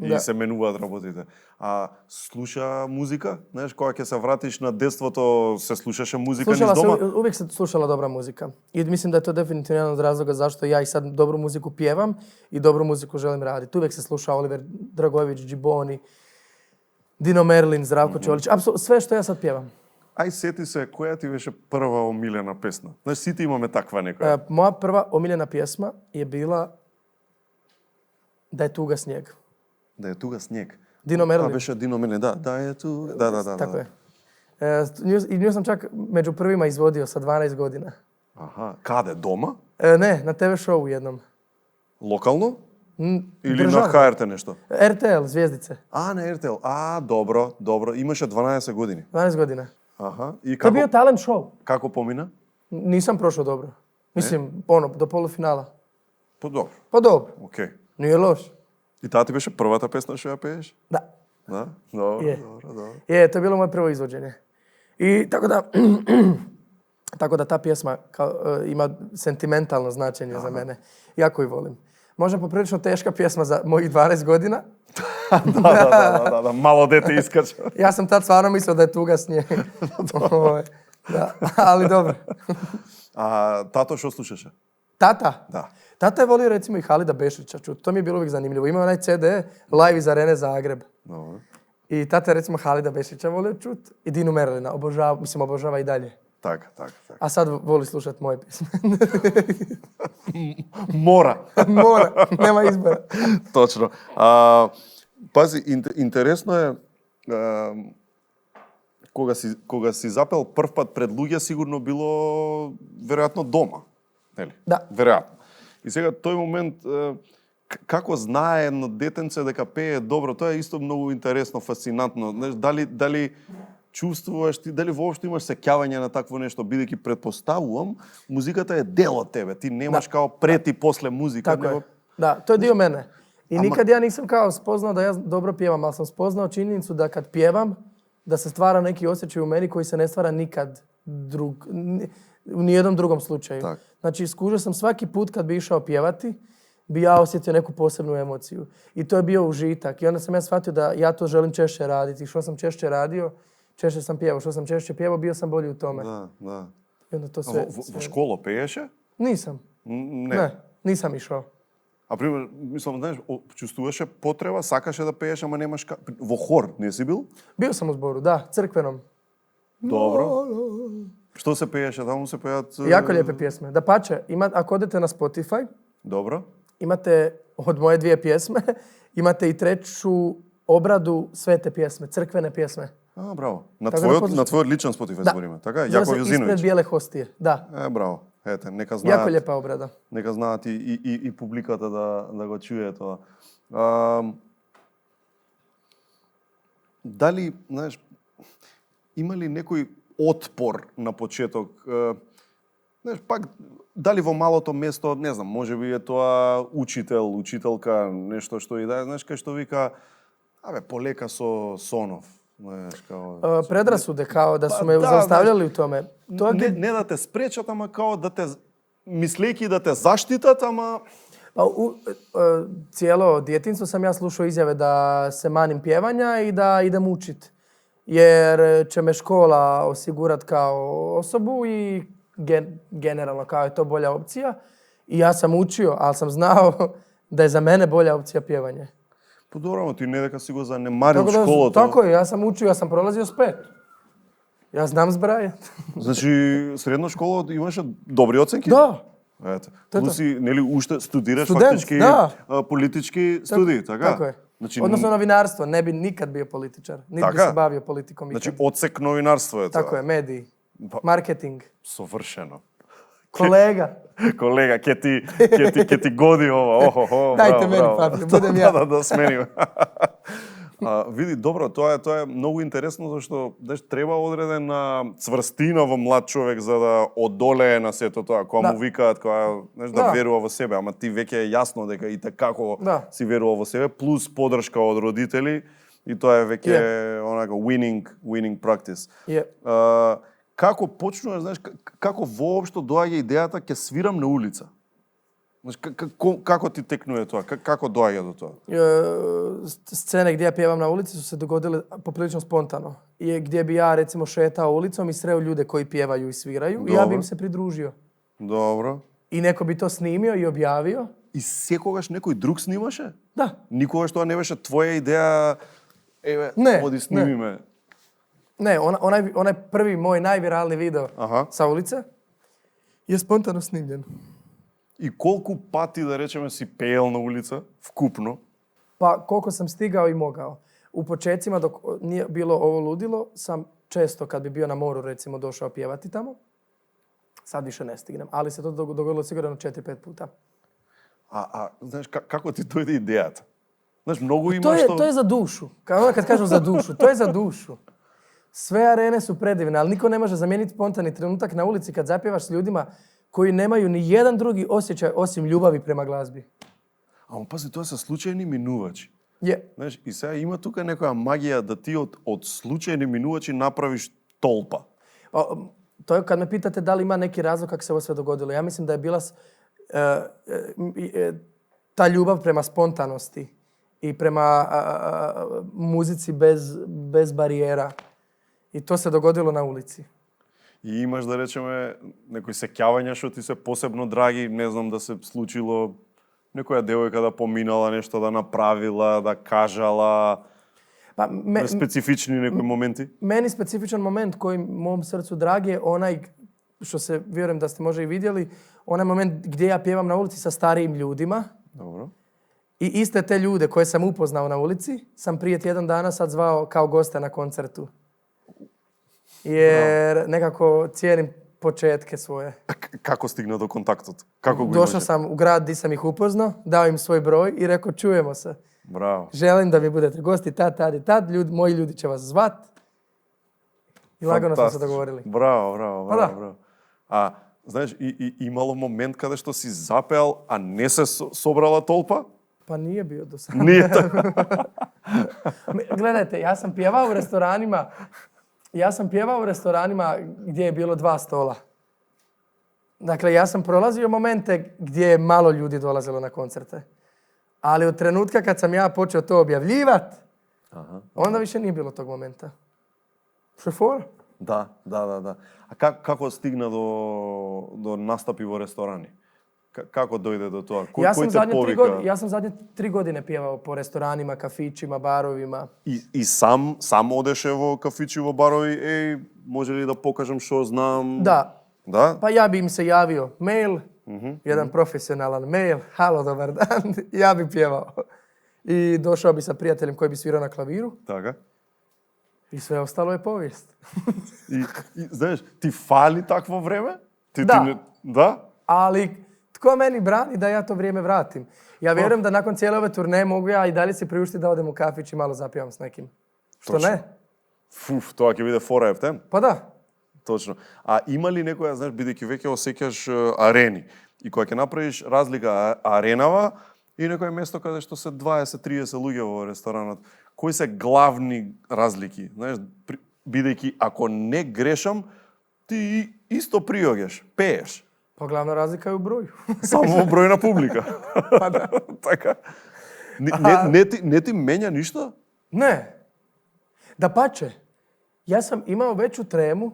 C: И
B: Да.
C: се менуваат работите. А слуша музика? Знаеш, кога ќе се вратиш на детството, се слушаше музика низ дома?
B: Uvijek se slušala dobra muzika. I mislim da je to definitivno jedan od razloga zašto ja i sad dobru muziku pjevam i dobru muziku želim raditi. Uvijek se sluša Oliver Dragojević, Džiboni, Dino Merlin, Zdravko Čolić. Apsolutno sve što ja sad pjevam.
C: Ај сети се, која ти беше прва омилена песна? Знаеш, сите имаме таква некоја.
B: Moja prva omiljena pjesma je bila Da je tuga snijeg.
C: Да е туга снег.
B: Dino Merlin.
C: Беше Дино Мерлин, да е туга. Да.
B: Tako je. I nju sam čak među prvima izvodio sa 12 godina.
C: Аха, каде, дома?
B: Ne, na TV showu jednom.
C: Локално? Или
B: Državno.
C: на ХРТ нешто?
B: RTL, Zvijezdice.
C: А, на РТЛ. А, добро. Имаше 12 години.
B: 12 godina.
C: Аха. И
B: To je bio
C: како,
B: talent show.
C: како помина?
B: Nisam prošao dobro. Mislim, do polufinala.
C: Па добро.
B: Pa dobro,
C: Окей.
B: nije loš.
C: И таа ти беше првата песна што ја пееш?
B: Da.
C: Да? Добро,
B: Je.
C: добро.
B: Je, to je bilo moje prvo izvođenje. I tako da ta pjesma ima sentimentalno značenje za mene. Jako ju volim. Možda poprilično teška pjesma za mojih 12 godina.
C: Да, мало дете искача.
B: Ja sam tad stvarno mislio da je tuga snijeg. Da, ali dobro.
C: А тато што слушаше?
B: Tata?
C: Да.
B: Tata je volio recimo i Halida Bešića čuti. To mi je bilo uvijek zanimljivo. Imao onaj CD Live iz Arene Zagreb.
C: Добро.
B: I tata je recimo Halida Bešića volio čuti i Dinu Merlina. Obožava i dalje.
C: Така.
B: A sad voli slušat moje pjesme.
C: Мора.
B: Mora, nema izbora.
C: Точно. Пази, интересно е, кога си запел прв пат пред луѓе, сигурно било веројатно дома. Нели?
B: Да.
C: Веројатно. И сега тој момент, како знае едно детенце дека пее добро, тоа е исто многу интересно, фасцинантно. Знаеш, дали чувствуваш ти, дали воопшто имаш сеќавање на такво нешто, бидејќи предпоставувам, музиката е дел од тебе. Ти немаш као пред и после музика.
B: Tako je. Da, to je dio mene. I nikad ja nisam kao spoznao da ja dobro pjevam, ali sam spoznao činjenicu da kad pjevam, da se stvara neki osjećaj u meni koji se ne stvara nikad u nijednom drugom slučaju.
C: Tak.
B: Znači, skužio sam svaki put kad bi išao pjevati, bi ja osjetio neku posebnu emociju. I to je bio užitak. I onda sam ja shvatio da ja to želim češće raditi. Što sam češće radio, češće sam pjevao. Što sam češće pjevao, bio sam bolji u tome.
C: Да.
B: I onda to sve...
C: Во школа пееше?
B: Nisam. Ne, nisam išao.
C: А пример, мислам, знаеш, чувствуваше потреба, сакаше да пееш, ама немаш во хор, не си бил?
B: Bio sam u zboru, da, crkvenom.
C: Добро. Што се пееше? Таму се пеат...
B: Jako lijepe pjesme. Dapače, ako odete na Spotify,
C: Добро.
B: imate od moje 2 pjesme, imate i 3. obradu svete pjesme, crkvene pjesme.
C: А, браво. На
B: Така да
C: твојот личен Spotify
B: Да.
C: збориме, така?
B: Zove
C: Јаков
B: se Ispred
C: Јозиновиќ.
B: bijele hostije. Da,
C: Браво. Ете, нека
B: jako
C: знаат,
B: lijepa obrada.
C: нека знаат и публиката да го чуе тоа. Дали, знаеш, има ли некој отпор на почеток? Знаеш, пак, дали во малото место, не знам, може би е тоа учител, учителка, нешто што и да, знаеш, кај што вика, полека со сонов. Знаеш, као...
B: Predrasude kao da su me
C: da,
B: zaustavljali u tome. To je
C: Не да те спречат, ама као да те, мислејќи да те заштитат, ама...
B: Pa cijelo djetinjstvo sam ja slušao izjave da se manim pjevanja i da idem učit. Jer će me škola osigurat kao osobu i generalno kao je to bolja opcija. I ja sam učio, ali sam znao da je za mene bolja opcija pjevanje.
C: Pa dobro, ti ne дека си го занемарил
B: Tako da,
C: школото.
B: tako je, ja sam učio, ja sam prolazio s 5. Ja znam zbrajat.
C: Значи, средна школа имаше добри оценки?
B: Da.
C: Ето.
B: Тото.
C: Плюс си, нели, уште студираш
B: Студент,
C: фактички
B: да.
C: политички студии, така?
B: Tako je.
C: Значи,
B: Odnosno novinarstvo, ne bi nikad bio političar. Niti bi
C: Така?
B: se bavio politikom ikad.
C: значи одсек новинарство е тоа.
B: Tako je, mediji,
C: Pa-
B: marketing,
C: Совршено.
B: kolega.
C: Колега, ќе ти годи ова. Охо,
B: Дајте
C: браво,
B: мене,
C: браво.
B: Павле, будем ја.
C: Да сменим. Види, добро, тоа е многу интересно зашто треба одредена цврстина во млад човек за да одолее на сето тоа. Кога
B: Да.
C: му викаат, кога да
B: Да.
C: верува во себе, ама ти веќе е јасно дека и како
B: Да.
C: си верува во себе, плюс подршка од родители и тоа е веќе онака winning practice.
B: Je.
C: Како почнуваш, знаеш, како воопшто доаѓа идејата ќе свирам на улица? Знаеш, како ти текнува тоа? Како доаѓа до тоа?
B: Scene gdje ja pjevam na ulici su se dogodile poprilično spontano. I gdje bi ja recimo šetao ulicom i sreo ljude koji pjevaju i sviraju i ja bi
C: Dobro.
B: im se pridružio.
C: Добро.
B: I neko bi to snimio i objavio.
C: И секогаш некој друг снимаше?
B: Da.
C: Никогаш тоа не беше твоја идеја, еве,
B: Не,
C: оди сними ме.
B: Ne, onaj prvi moj najviralniji video
C: Аха.
B: sa ulice je spontano snimljen.
C: И колку пати, да речеме, си пеел на улица, вкупно?
B: Pa koliko sam stigao i mogao. U počecima dok nije bilo ovo ludilo, sam često kad bi bio na moru recimo došao pjevati tamo. Sad više ne stignem, ali se to dogodilo sigurno 4-5 puta.
C: Знаеш, како ти дојде идејата? Знаеш, многу има
B: To je za dušu. Kad kažem za dušu, to je za dušu. Sve arene su predivne, ali niko ne može zamijeniti spontani trenutak na ulici kad zapjevaš s ljudima koji nemaju ni jedan drugi osjećaj osim ljubavi prema glazbi.
C: Ама пази, тоа се случајни минувачи.
B: Je.
C: Знаеш, и сега има тука некоја магија да ти од случајни минувачи направиш толпа.
B: To je kad me pitate da li ima neki razlog kako se ovo sve dogodilo. Ja mislim da je bila ta ljubav prema spontanosti i prema muzici bez barijera. I to se dogodilo na ulici.
C: И имаш, да речеме, некои сеќавања што ти се посебно драги, не знам, да се случило некоја девојка да поминала нешто, да направила, да кажала,
B: Pa
C: специфични некои моменти?
B: meni specifičan moment koji mom srcu drag je onaj, što se vjerujem da ste možda i vidjeli, onaj moment gdje ja pjevam na ulici sa starijim ljudima.
C: Dobro.
B: I iste te ljude koje sam upoznao na ulici sam prije tjedan dana sad zvao kao goste na koncertu. Jer nekako cijenim početke svoje.
C: А како стигна до контактот? Како го
B: Došao
C: имаше?
B: sam u grad gdje sam ih upoznao, dao im svoj broj i rekao čujemo se.
C: Браво.
B: Želim da mi budete gosti tad i tad, moji ljudi će vas zvat. I lagano smo se dogovorili.
C: Браво.
B: Па да.
C: браво. Знаеш, и имало момент каде што си запеал, а не се собрала толпа?
B: Pa nije bio do sada.
C: Nije tako.
B: Gledajte, ja sam pjevao u restoranima gdje je bilo 2 stola. Dakle, ja sam prolazio momente gdje je malo ljudi dolazilo na koncerte. Ali od trenutka kad sam ja počeo to objavljivati, onda više nije bilo tog momenta. Što je fora?
C: Да. А како stигна до настапи во ресторани? Како дојде до тоа? Кој те повика?
B: Ja sam zadnje 3 godine pjevao po restoranima, kafićima, barovima.
C: И сам одеше во кафичи, во барови, еј, може ли да покажам што знам?
B: Da,
C: Да?
B: pa ja bi im se javio mail, jedan profesionalan mail, halo, dobar dan, ja bi pjevao. I došao bi sa prijateljem koji bi svirao na klaviru
C: Така.
B: i sve ostalo je povijest.
C: И знаеш, ти фали такво време?
B: Да.
C: Да?
B: Ali tko meni brani da ja to vrijeme vratim? Ja vjerujem da nakon cijele ove turneje mogu ja i dalje si priuštiti da odem u kafić i malo zapjevam s nekim. Što
C: Точно.
B: ne?
C: Фуф, тоа ќе биде фора ефтен.
B: Pa da.
C: Точно. А има ли некоја, знаеш, бидејќи веќе осеќаш арени и кога ќе направиш разлика аренава и некое место каде што се 20-30 луѓе во ресторанот, кои се главни разлики? Знаеш, бидејќи ако не грешам, ти исто приоѓаш, пееш.
B: Pa glavna razlika je u broju.
C: Само во број на публика.
B: Pa da.
C: Така. Не ти менја ништо?
B: Ne. Dapače, ja sam imao veću tremu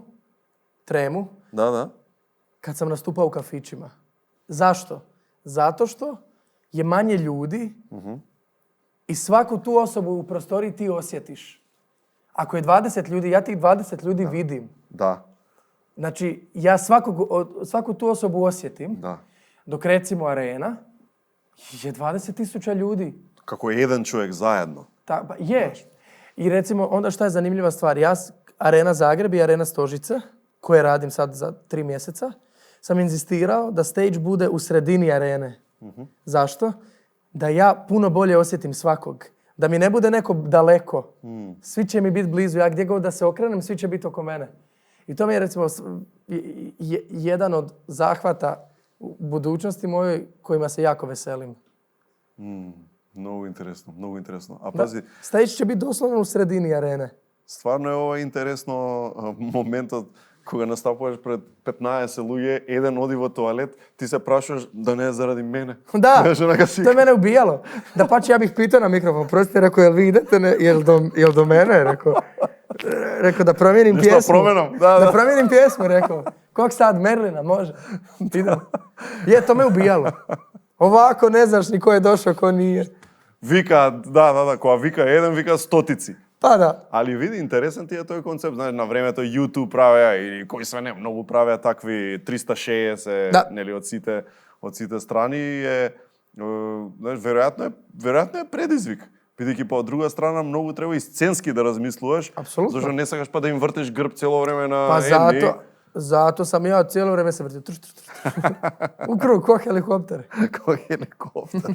C: Да.
B: kad sam nastupao u kafićima. Zašto? Zato što je manje ljudi i svaku tu osobu u prostoriji ti osjetiš. Ako je 20 ljudi, ja tih 20 ljudi vidim.
C: Da.
B: Znači, ja svaku tu osobu osjetim,
C: Da.
B: dok recimo Arena je 20.000 ljudi.
C: Kako je jedan čovjek zajedno.
B: Pa je. I recimo, onda šta je zanimljiva stvar? Ja, Arena Zagreb i Arena Stožice, koje radim sad za 3 mjeseca, sam inzistirao da stage bude u sredini arene. Zašto? Da ja puno bolje osjetim svakog. Da mi ne bude neko daleko. Svi će mi biti blizu. Ja gdje god da se okrenem, svi će biti oko mene. I to mi je recimo jedan od zahvata u budućnosti mojoj kojima se jako veselim.
C: Mnogo interesno. A pazi,
B: Stage će biti doslovno u sredini arene.
C: stvarno je ovo interesno моментот кога настапуваш пред 15 луѓе, еден оди во тоалет, ти се прашуваш да не е заради мене.
B: Da,
C: Знаеш, онака си.
B: to je mene ubijalo. Da pače, ja bih pitao na mikrofon, prostite, rekao, jel vi idete, jel do mene, rekao da promijenim
C: Nešto
B: pjesmu.
C: promenom, da.
B: Da promijenim pjesmu, rekao. Kog sad, Merlina, može. Idem. Je, to me ubijalo. Ovako ne znaš ni ko je došao, ko nije.
C: Вика, да, кога вика еден, вика стотици.
B: Pa da.
C: Али види, интересен ти е тој концепт. Знаеш, на времето YouTube правеа и кои све не, многу правеа такви 360,
B: Да.
C: нели, од сите страни е, знаеш, веројатно е предизвик. Бидејќи па од друга страна многу треба и сценски да размислуваш.
B: Апсолутно.
C: Зашто не сакаш па да им вртиш грб цело време на
B: Pa
C: едни.
B: zato sam ja cijelo vrijeme se vrtio. U krug, ko helikopter.
C: Како хеликоптер.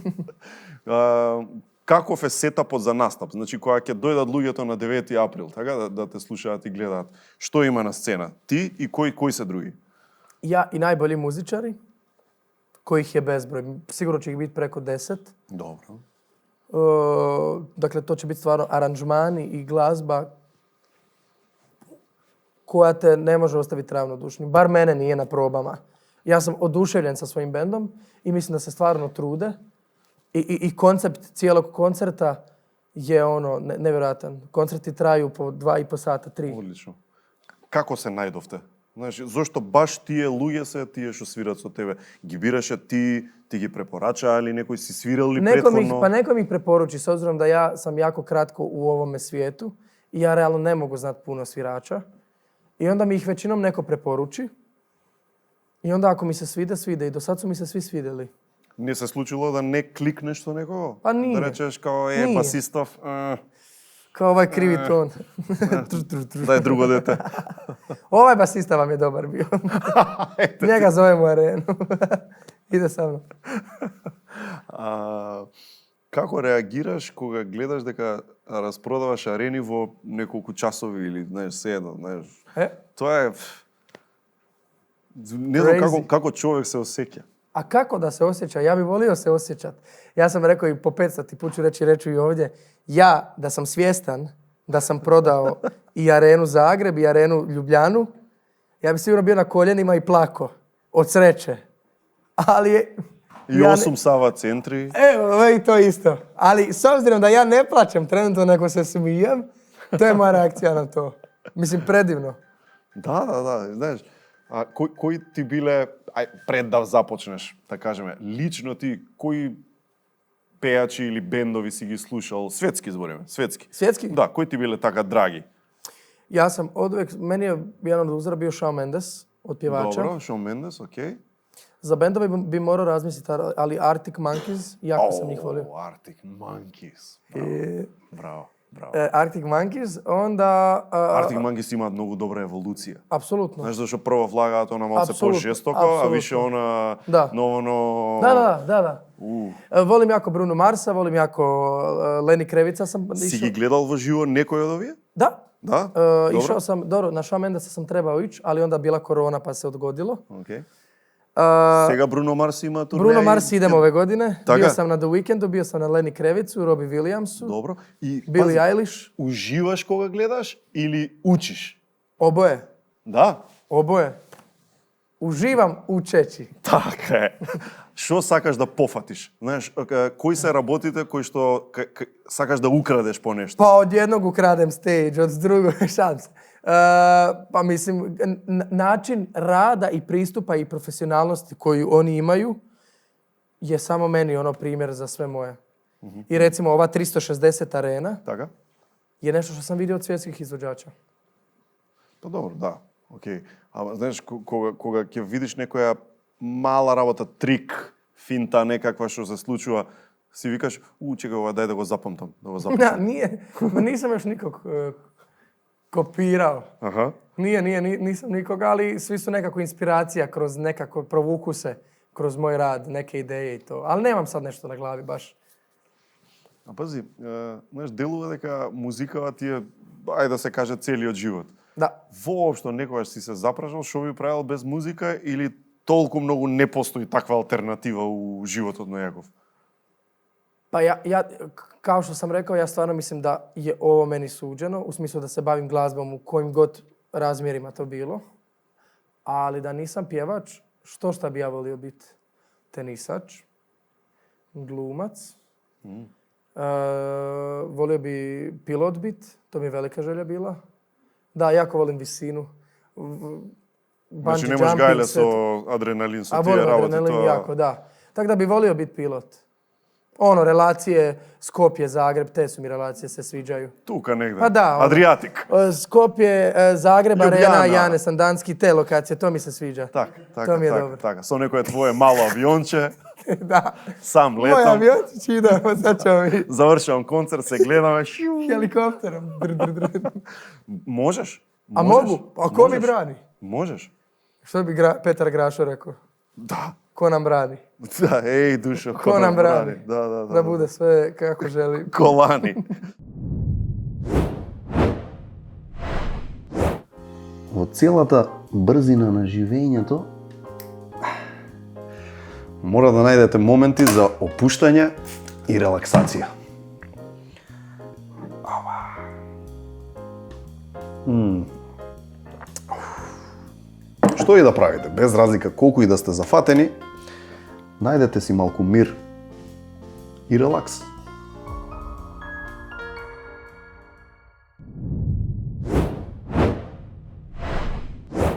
C: Каков е сетапот за настап? Значи, кога ќе дојдат луѓето на 9 април, така да те слушаат и гледаат, што има на сцена? Ти и кои се други?
B: Ja i najbolji muzičari, kojih je bezbroj. Sigurno će ih biti preko 10.
C: Добро.
B: Dakle, to će biti stvarno aranžmani i glazba koja te ne može ostaviti ravnodušnim. Bar mene nije na probama. Ja sam oduševljen sa svojim bendom i mislim da se stvarno trude. I koncept cijelog koncerta je nevjerojatan. Koncerti traju po 2,5 sata, 3.
C: Одлично. Како се најдовте? Значи, зошто баш тие луѓе се тие што свират со тебе? Ги бираше ти ги препорачаа или некој си свирал ли претходно?
B: Neko mi ih preporuči, s obzirom da ja sam jako kratko u ovome svijetu i ja realno ne mogu znati puno svirača. I onda mi ih većinom neko preporuči. I onda ako mi se svide. I do sad su mi se svi svidjeli.
C: Не се случило да не кликнеш со некого?
B: Па ние.
C: Да речеш као
B: Ние.
C: басистов,
B: Kao ovaj krivi ton.
C: да е друго дете.
B: Ovaj basista vam je dobar bio. Njega zovemo Arenu. Ide sa mnom.
C: Како реагираш кога гледаш дека распродаваш арени во неколку часови или, знаеш, седно, знаеш? Тоа е... Не знам како човек се осеќа.
B: A kako da se osjeća? Ja bih volio se osjećat. Ja sam rekao i po 500 put ću reći i ovdje. Ja, da sam svjestan da sam prodao i Arenu Zagreb i Arenu Ljubljanu, ja bi sigurno bio na koljenima i plako. Od sreće. Ali je...
C: I 8 Sava centri.
B: Evo, i to isto. Ali s obzirom da ja ne plaćam trenutno nego se smijem, to je moja reakcija na to. Mislim, predivno.
C: Да, знаеш, кои ти биле, пред да започнеш, да кажеме, лично ти, кои пејачи или бендови си ги слушал, светски збориме, светски?
B: Svjetski?
C: Да, кои ti bile така драги?
B: Ja sam oduvijek, meni je jedan od uzora bio Shawn Mendes od pjevača.
C: Dobro, Shawn Mendes, okej.
B: Za bendove bi morao razmisliti, ali Arctic Monkeys, jako sam njih volio.
C: Arctic Monkeys. Браво.
B: Arctic Monkeys, onda...
C: Arctic Monkeys имаат многу добра еволуција.
B: Apsolutno.
C: Знаеш зашто прво влагаат она малце
B: Apsolutno,
C: по-жестоко, а
B: apsolutno.
C: више она
B: Da.
C: ново.
B: Da. Volim jako Bruno Marsa, volim jako Lenny Krevica sam
C: Си
B: išao.
C: ги гледал во живо некој од овие?
B: Da.
C: Да?
B: Išao sam, dobro, na Shawn Mendesa sam trebao ići, ali onda bila korona pa se odgodilo.
C: Окей. Сега Bruno Mars има турне.
B: Bruno Mars idem ove godine.
C: Така?
B: Bio sam na The Weekendu, bio sam na Lenny Krevicu, Robbie Williamsu,
C: Добро. И
B: Billie Eilish.
C: Уживаш кога гледаш или учиш?
B: Oboje.
C: Да.
B: Oboje. Uživam učeći.
C: Така е. Што сакаш да пофатиш? Знаеш, кои се работите кои што сакаш да украдеш по нешто?
B: Pa od jednog ukradem stage, od drugog, šans. Pa mislim, način rada i pristupa i profesionalnosti koju oni imaju je samo meni ono primjer za sve moje. I recimo ova 360 arena
C: Така?
B: je nešto što sam vidio od svjetskih izvođača.
C: Па добро, да. Океј. Ама знаеш кога ќе видиш некоја мала работа, трик, финта некаква што се случува, си викаш, чекај ова, дај да го запамтам, да го запишам.
B: Da, nisam još nikog kopirao.
C: Аха.
B: Nisam nikoga, ali svi su nekako inspiracija kroz nekako, provuku se kroz moj rad, neke ideje i to. Ali nemam sad nešto na glavi baš.
C: А пази, знаеш, делува дека музикава ти е, ајде да се каже, целиот живот.
B: Da.
C: Воопшто некогаш си се запрашал што би правил без музика или толку многу не постои таква алтернатива у животот на Јаков?
B: Pa kao što sam rekao, ja stvarno mislim da je ovo meni suđeno, u smislu da se bavim glazbom u kojim god razmjerima to bilo. Ali da nisam pjevač, šta bi ja volio biti? Tenisač, glumac, volio bi pilot biti, to mi je velika želja bila. Da, jako volim visinu.
C: Значи не можеш гајле со адреналин, со тие работи.
B: Adrenalin jako, da. Tako da bi volio biti pilot. Ono, relacije Skopje, Zagreb, te su mi relacije, se sviđaju.
C: Тука негде.
B: Pa da. Ono,
C: Адриатик.
B: Skopje, Zagreb,
C: Ljubljana.
B: Arena, Jane Sandanski, te lokacije, to mi se sviđa. To mi je dobro.
C: Така. Со некое твое мало авионче,
B: Da.
C: сам
B: Moj
C: летам,
B: aviončić ide, sad ćemo mi
C: завршувам концерт, се гледаме.
B: helikopterom. Dr.
C: Можеш?
B: A mogu? A ko mi brani?
C: Можеш?
B: Što bi Petar Grašo rekao?
C: Да.
B: Ko nam brani?
C: Да, еј, душо,
B: Ko nam brani?
C: Да.
B: Da bude sve kako želi.
C: Колани.
D: Во целата брзина на живењето
C: Мора да најдете моменти за опуштање и релаксација. Што и да правите, без разлика колку и да сте зафатени, најдете си малку мир и релакс.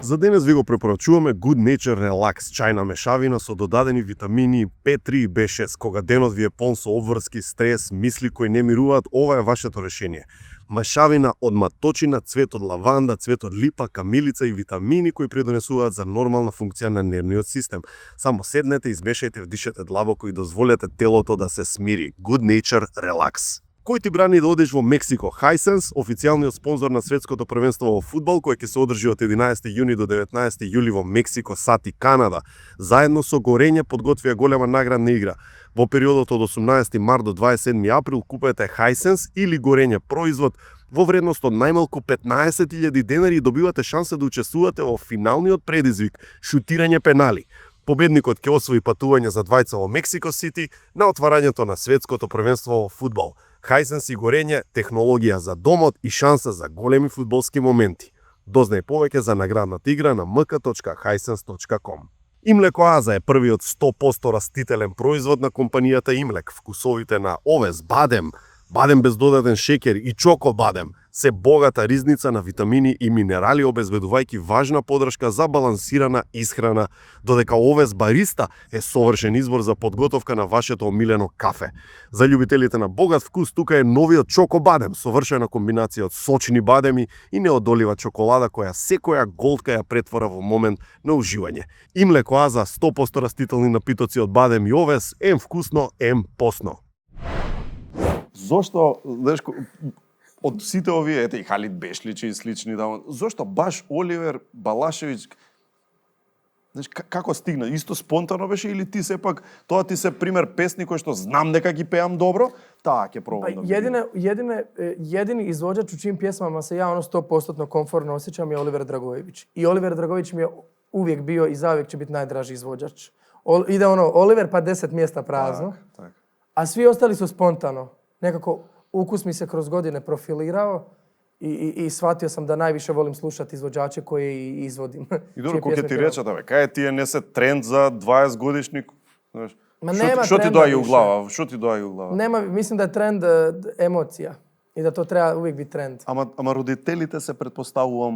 A: За денес ви го препорачуваме Good Nature Relax, чајна мешавина со додадени витамини B3 и B6. Кога денот ви е полн со обврски, стрес, мисли кои не мируваат, ова е вашето решение. Мешавина од маточина, цвет од лаванда, цвет од липа, камилица и витамини кои придонесуваат за нормална функција на нервниот систем. Само седнете, измешајте, вдишете длабоко и дозволете телото да се смири. Good Nature Relax. Кој ти брани да одеш во Мексико? Hisense, официјалниот спонзор на светското првенство во фудбал, кој ќе се одржи од 11 јуни до 19 јули во Мексико, САД и Канада. Заедно со Горење подготвија голема наградна игра. Во периодот од 18 март до 27 април купете Hisense или Горење производ во вредност од најмалку 15.000 денари и добивате шанса да учествувате во финалниот предизвик – шутирање пенали. Победникот ќе освои патување за двајца во Мексико Сити на отварањето на светското првенство во фудбал. Hisense и Горење, технологија за домот и шанса за големи фудбалски моменти. Дознај повеќе за наградната игра на mk.hisense.com. Имлеко Аза е првиот 100% растителен производ на компанијата Имлек. Вкусовите на овес, бадем, бадем без додаден шекер и чоко бадем се богата ризница на витамини и минерали, обезбедувајќи важна подршка за балансирана исхрана, додека овес бариста е совршен избор за подготовка на вашето омилено кафе. За љубителите на богат вкус, тука е новиот чоко бадем, совршена комбинација од сочни бадеми и неодолива чоколада која секоја голтка ја претвора во момент на уживање. Имлеко Аза, 100% растителни напитоци од бадем и овес, ем вкусно, ем посно.
C: Зошто, знаеш, од сите овие, ете и Халид Бешличи и слични, зошто баш Оливер Балашевиќ, знаеш, како стигна? Исто спонтано беше или ти сепак, тоа ти се пример песни кој што знам дека ги пеам добро, таа ќе пробам да
B: Jedini izvođač u čijim pjesmama se ja 100% komfortno osjećam je Oliver Dragojević. I Oliver Dragojević mi je uvijek bio i zauvijek će biti najdraži izvođač. Ide Oliver pa 10 mjesta prazno,
C: tak.
B: A svi ostali su spontano. Nekako ukus mi se kroz godine profilirao i shvatio sam da najviše volim slušati izvođače koje i izvodim.
C: И добро, кој ќе ти речат, кај тие не се тренд за 20 годишник, знаеш?
B: Ma nema
C: Што ти
B: trenda
C: доаѓа у
B: više.
C: глава? Што ти доаѓа у глава?
B: Mislim da je trend emocija. I da to treba uvijek biti trend.
C: Ама родителите се предпоставувам,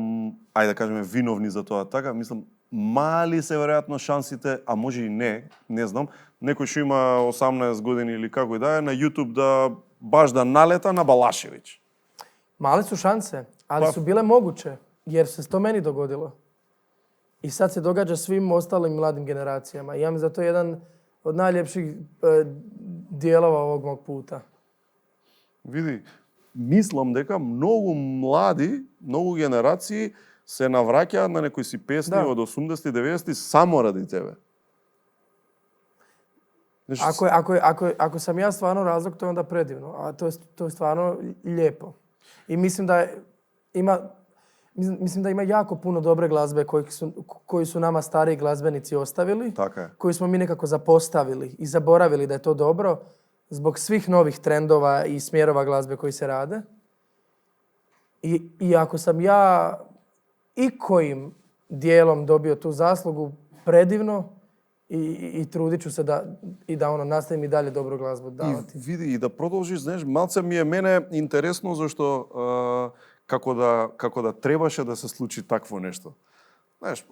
C: ајде да кажеме, виновни за тоа, така? Мислам, мали се веројатно шансите, а може и не знам, некој што има 18 години или како и да е, на YouTube да баш да налета на Балашевиć.
B: Male su šanse, ali
C: Pa-
B: su bile moguće, jer se to meni dogodilo. I sad se događa svim ostalim mladim generacijama. I ja mislim da to je jedan od najljepših dijelova ovog mog puta.
C: Види, мислам дека многу млади, многу генерации се навраќаат на некои си песни
B: Да.
C: од 80-ти, 90-ти само ради тебе. Знаеш,
B: Ako sam ja stvarno razlog, to je onda predivno. A to je stvarno lijepo. I mislim da ima jako puno dobre glazbe koji su nama stariji glazbenici ostavili.
C: Така е.
B: Koju smo mi nekako zapostavili i zaboravili da je to dobro zbog svih novih trendova i smjerova glazbe koji se rade. I ako sam ja ikojim dijelom dobio tu zaslugu, predivno, i trudit ću se da nastavim i dalje dobru glazbu davati.
C: И види, и да продолжиш, знаеш, малце ми е мене интересно зашто како да требаше да се случи такво нешто. Знаеш,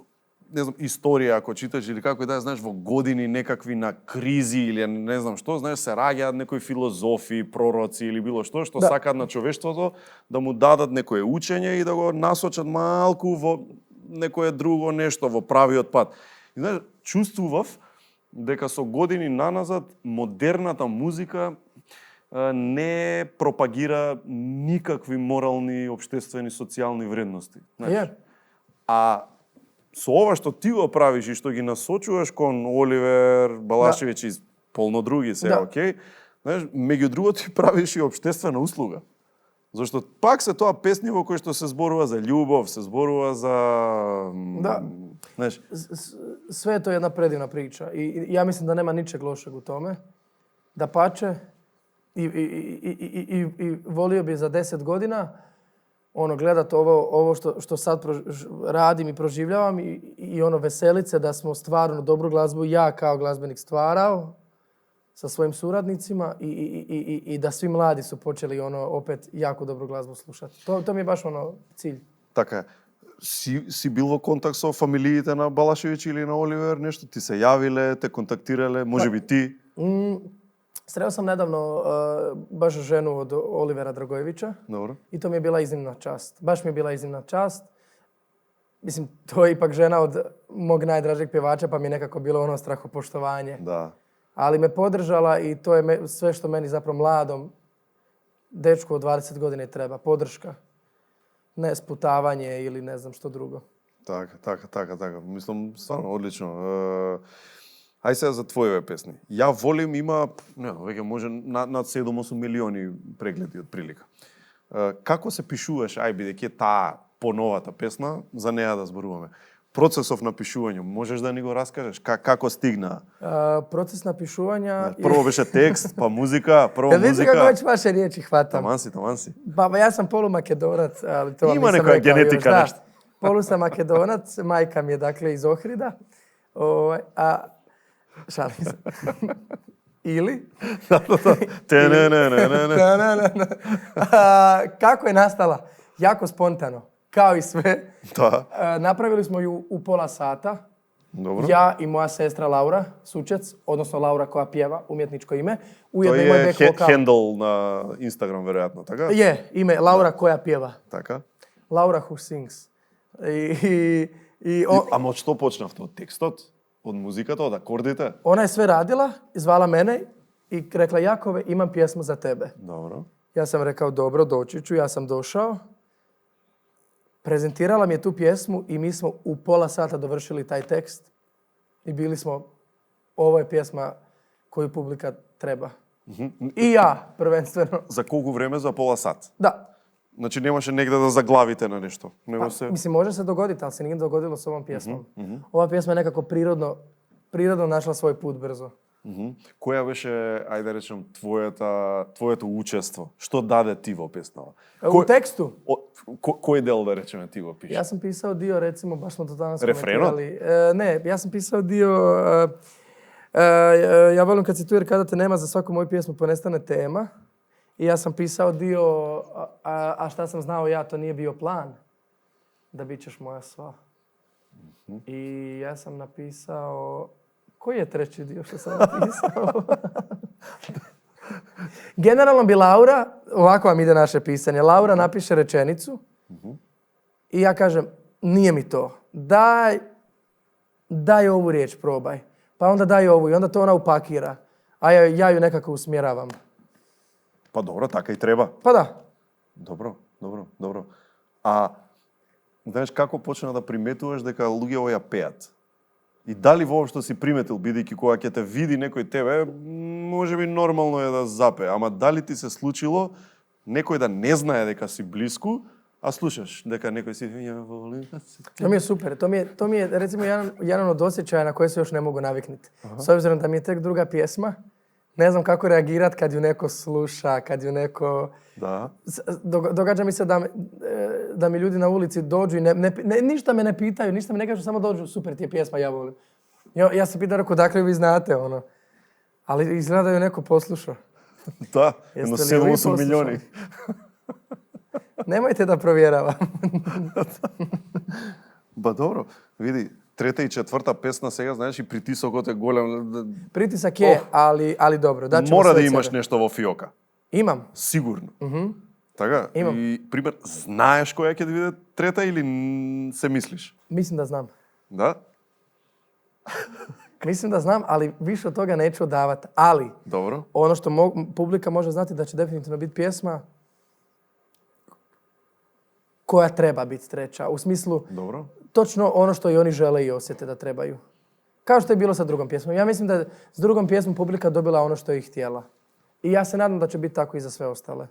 C: не знам, историја ако читаш или како и да е, знаеш, во години некакви на кризи или не знам што, знаеш, се раѓаат некои филозофи, пророци или било што
B: Да.
C: сакаат на човештвото да му дадат некое учење и да го насочат малку во некое друго нешто, во правиот пат. И знаеш, чувствував дека со години наназад модерната музика не пропагира никакви морални, обштествени, социјални вредности.
B: Je.
C: А со ова што ти го правиш и што ги насочуваш кон Оливер, Балашевиќ и полно други се,
B: Да.
C: окей, знаеш, меѓу другото ти правиш и обштествена услуга. Зашто пак се тоа песни во кои што се зборува за љубов, се зборува за...
B: Da.
C: Знаеш,
B: Sve je to jedna predivna priča i ja mislim da nema ničeg lošeg u tome. Dapače, i volio bi za 10 godina gledat ovo što sad radim i proživljavam i veselit se da smo stvarno dobru glazbu ja kao glazbenik stvarao sa svojim suradnicima i da svi mladi su počeli opet jako dobru glazbu slušati. To mi je baš cilj.
C: така е. Си бил во контакт со фамилиите на Балашевиќ или на Оливер, нешто? Ти се јавиле, те контактирале, може би ти?
B: Sreo sam nedavno baš ženu od Olivera Dragojevića.
C: Добро.
B: I to mi je bila iznimna čast. Baš mi je bila iznimna čast. Mislim, to je ipak žena od mog najdražeg pjevača, pa mi je nekako bilo strahopoštovanje.
C: Да.
B: Ali me podržala i to je sve što meni zapravo mladom dečku od 20 godina treba. Podrška. Ne sputavanje ili ne znam što drugo.
C: Така. Мислам, стварно, одлично. Ај сега за твоје песни. Ја волим има, веќе може над 7-8 милиони прегледи од прилика. Како се пишуваш, бидејќи е таа поновата песна, за неа да зборуваме. Процесов на пишување, можеш да ни го раскажеш? Како стигна?
B: Proces napišuvanja...
C: Прво беше текст, па музика, прво
B: Ja vidite kako
C: музика.
B: već vaše riječi hvatam.
C: Таман си.
B: Pa ja sam polumakedonac, ali to vam
C: Ima
B: nisam
C: neka
B: rekao
C: genetika
B: još, da.
C: nešto.
B: Polu sam makedonac, majka mi je dakle iz Ohrida. Šalim se. Ili? Kako je nastala? Jako spontano. Kao i sve.
C: Да.
B: Napravili smo ju u pola sata.
C: Dobro.
B: Ja i moja sestra Laura Sučec, odnosno Laura koja pjeva, umjetničko ime. Ujedno
C: Тој
B: i moj
C: е
B: back vokal.
C: хендл на Инстаграм, веројатно, така?
B: Je, ime Laura koja pjeva.
C: Така.
B: Laura who sings.
C: Ама од што почнавте? Од текстот? Од музиката? Од акордите?
B: Ona je sve radila, zvala mene i rekla Jakove, imam pjesmu za tebe.
C: Dobro.
B: Ja sam rekao dobro, doći ću, ja sam došao. Prezentirala mi je tu pjesmu i mi smo u pola sata dovršili taj tekst. I bili smo, ovo je pjesma koju publika treba. I ja, prvenstveno.
C: За колку време? За пола сат?
B: Da.
C: Значи немаше негде да заглавите на нешто. Него се...
B: Mislim, može se dogoditi, ali se nije dogodilo s ovom pjesmom. Ova pjesma je nekako prirodno našla svoj put brzo.
C: Која беше, ајде да речем, твоето учество? Што даде ти во песнава?
B: U tekstu?
C: Кој дел, да речеме, ти го пише?
B: Ja sam pisao dio, recimo, baš smo to danas
C: Refrenot?
B: komentirali. Ne, ja sam pisao dio... ja volim kad se tu jer kada te nema, za svaku moju pjesmu ponestane tema. I ja sam pisao dio, a šta sam znao ja, to nije bio plan. Da bit ćeš moja sva. I ja sam napisao... Koji je treći dio što sam napisao? Generalno bi Laura, ovako vam ide naše pisanje, Laura napiše rečenicu i ja kažem, nije mi to. Daj ovu riječ, probaj. Pa onda daj ovu i onda to ona upakira. A ja ju nekako usmjeravam.
C: Pa dobro, така i treba.
B: Pa da.
C: Добро. А знаеш како почна да приметуваш дека луѓето ја пеат? И дали воопшто си приметил, бидејќи кога ќе те види некој тебе, можеби нормално е да запее, ама дали ти се случило некој да не знае дека си блиску, а слушаш дека некој си ја волим?
B: To mi je super. To mi je recimo jedan od osjećaja na koje se još ne mogu naviknuti. S obzirom da mi je tek druga pjesma, ne znam kako reagirati kad ju neko sluša, kad ju neko...
C: Da.
B: Događa mi se da mi ljudi na ulici dođu i ništa me ne pitaju, ništa me ne kažu, samo dođu, super ti je pjesma, ja volim. Ja se pitam, rekao, dakle vi znate, ono. Ali izgleda da ju neko poslušao.
C: Da, jedno 7-8 milioni.
B: Nemojte da provjeravam.
C: Ба добро, види, трета и четврта песна сега, знаеш, и притисокот е голем.
B: Pritisak je, ali dobro.
C: Мора да имаш нешто во фиока.
B: Imam.
C: Сигурно. Така?
B: Имам.
C: И, пример, знаеш која ќе да биде трета или се мислиш?
B: Mislim da znam.
C: Да?
B: Mislim da znam, ali više od toga neću davati. Ali,
C: Dobro.
B: ono što publika može znati da će definitivno biti pjesma koja treba biti treća. U smislu,
C: Dobro.
B: točno ono što i oni žele i osjete da trebaju. Kao što je bilo sa drugom pjesmom. Ja mislim da je s drugom pjesmom publika dobila ono što je htjela. I ja se nadam da će biti tako i za sve ostale.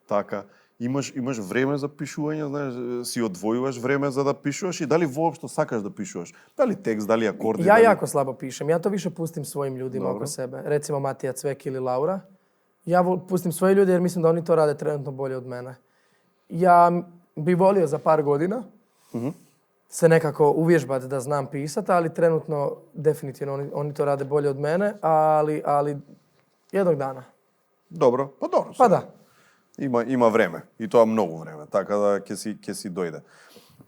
C: Така. Имаш време за пишување, знаеш, си одвојуваш време за да пишуваш и дали воопшто сакаш да пишуваш? Дали текст, дали акорди?
B: Ja
C: дали...
B: jako slabo pišem. Ja to više pustim svojim ljudima oko sebe. Recimo Matija Cvek ili Laura. Ja pustim svoje ljude jer mislim da oni to rade trenutno bolje od mene. Ja bi volio za par godina se nekako uvježbati da znam pisati, ali trenutno definitivno oni to rade bolje od mene, ali jednog dana.
C: Добро, па добро.
B: Pa da.
C: Има време, и тоа многу време, така да ќе си дојде.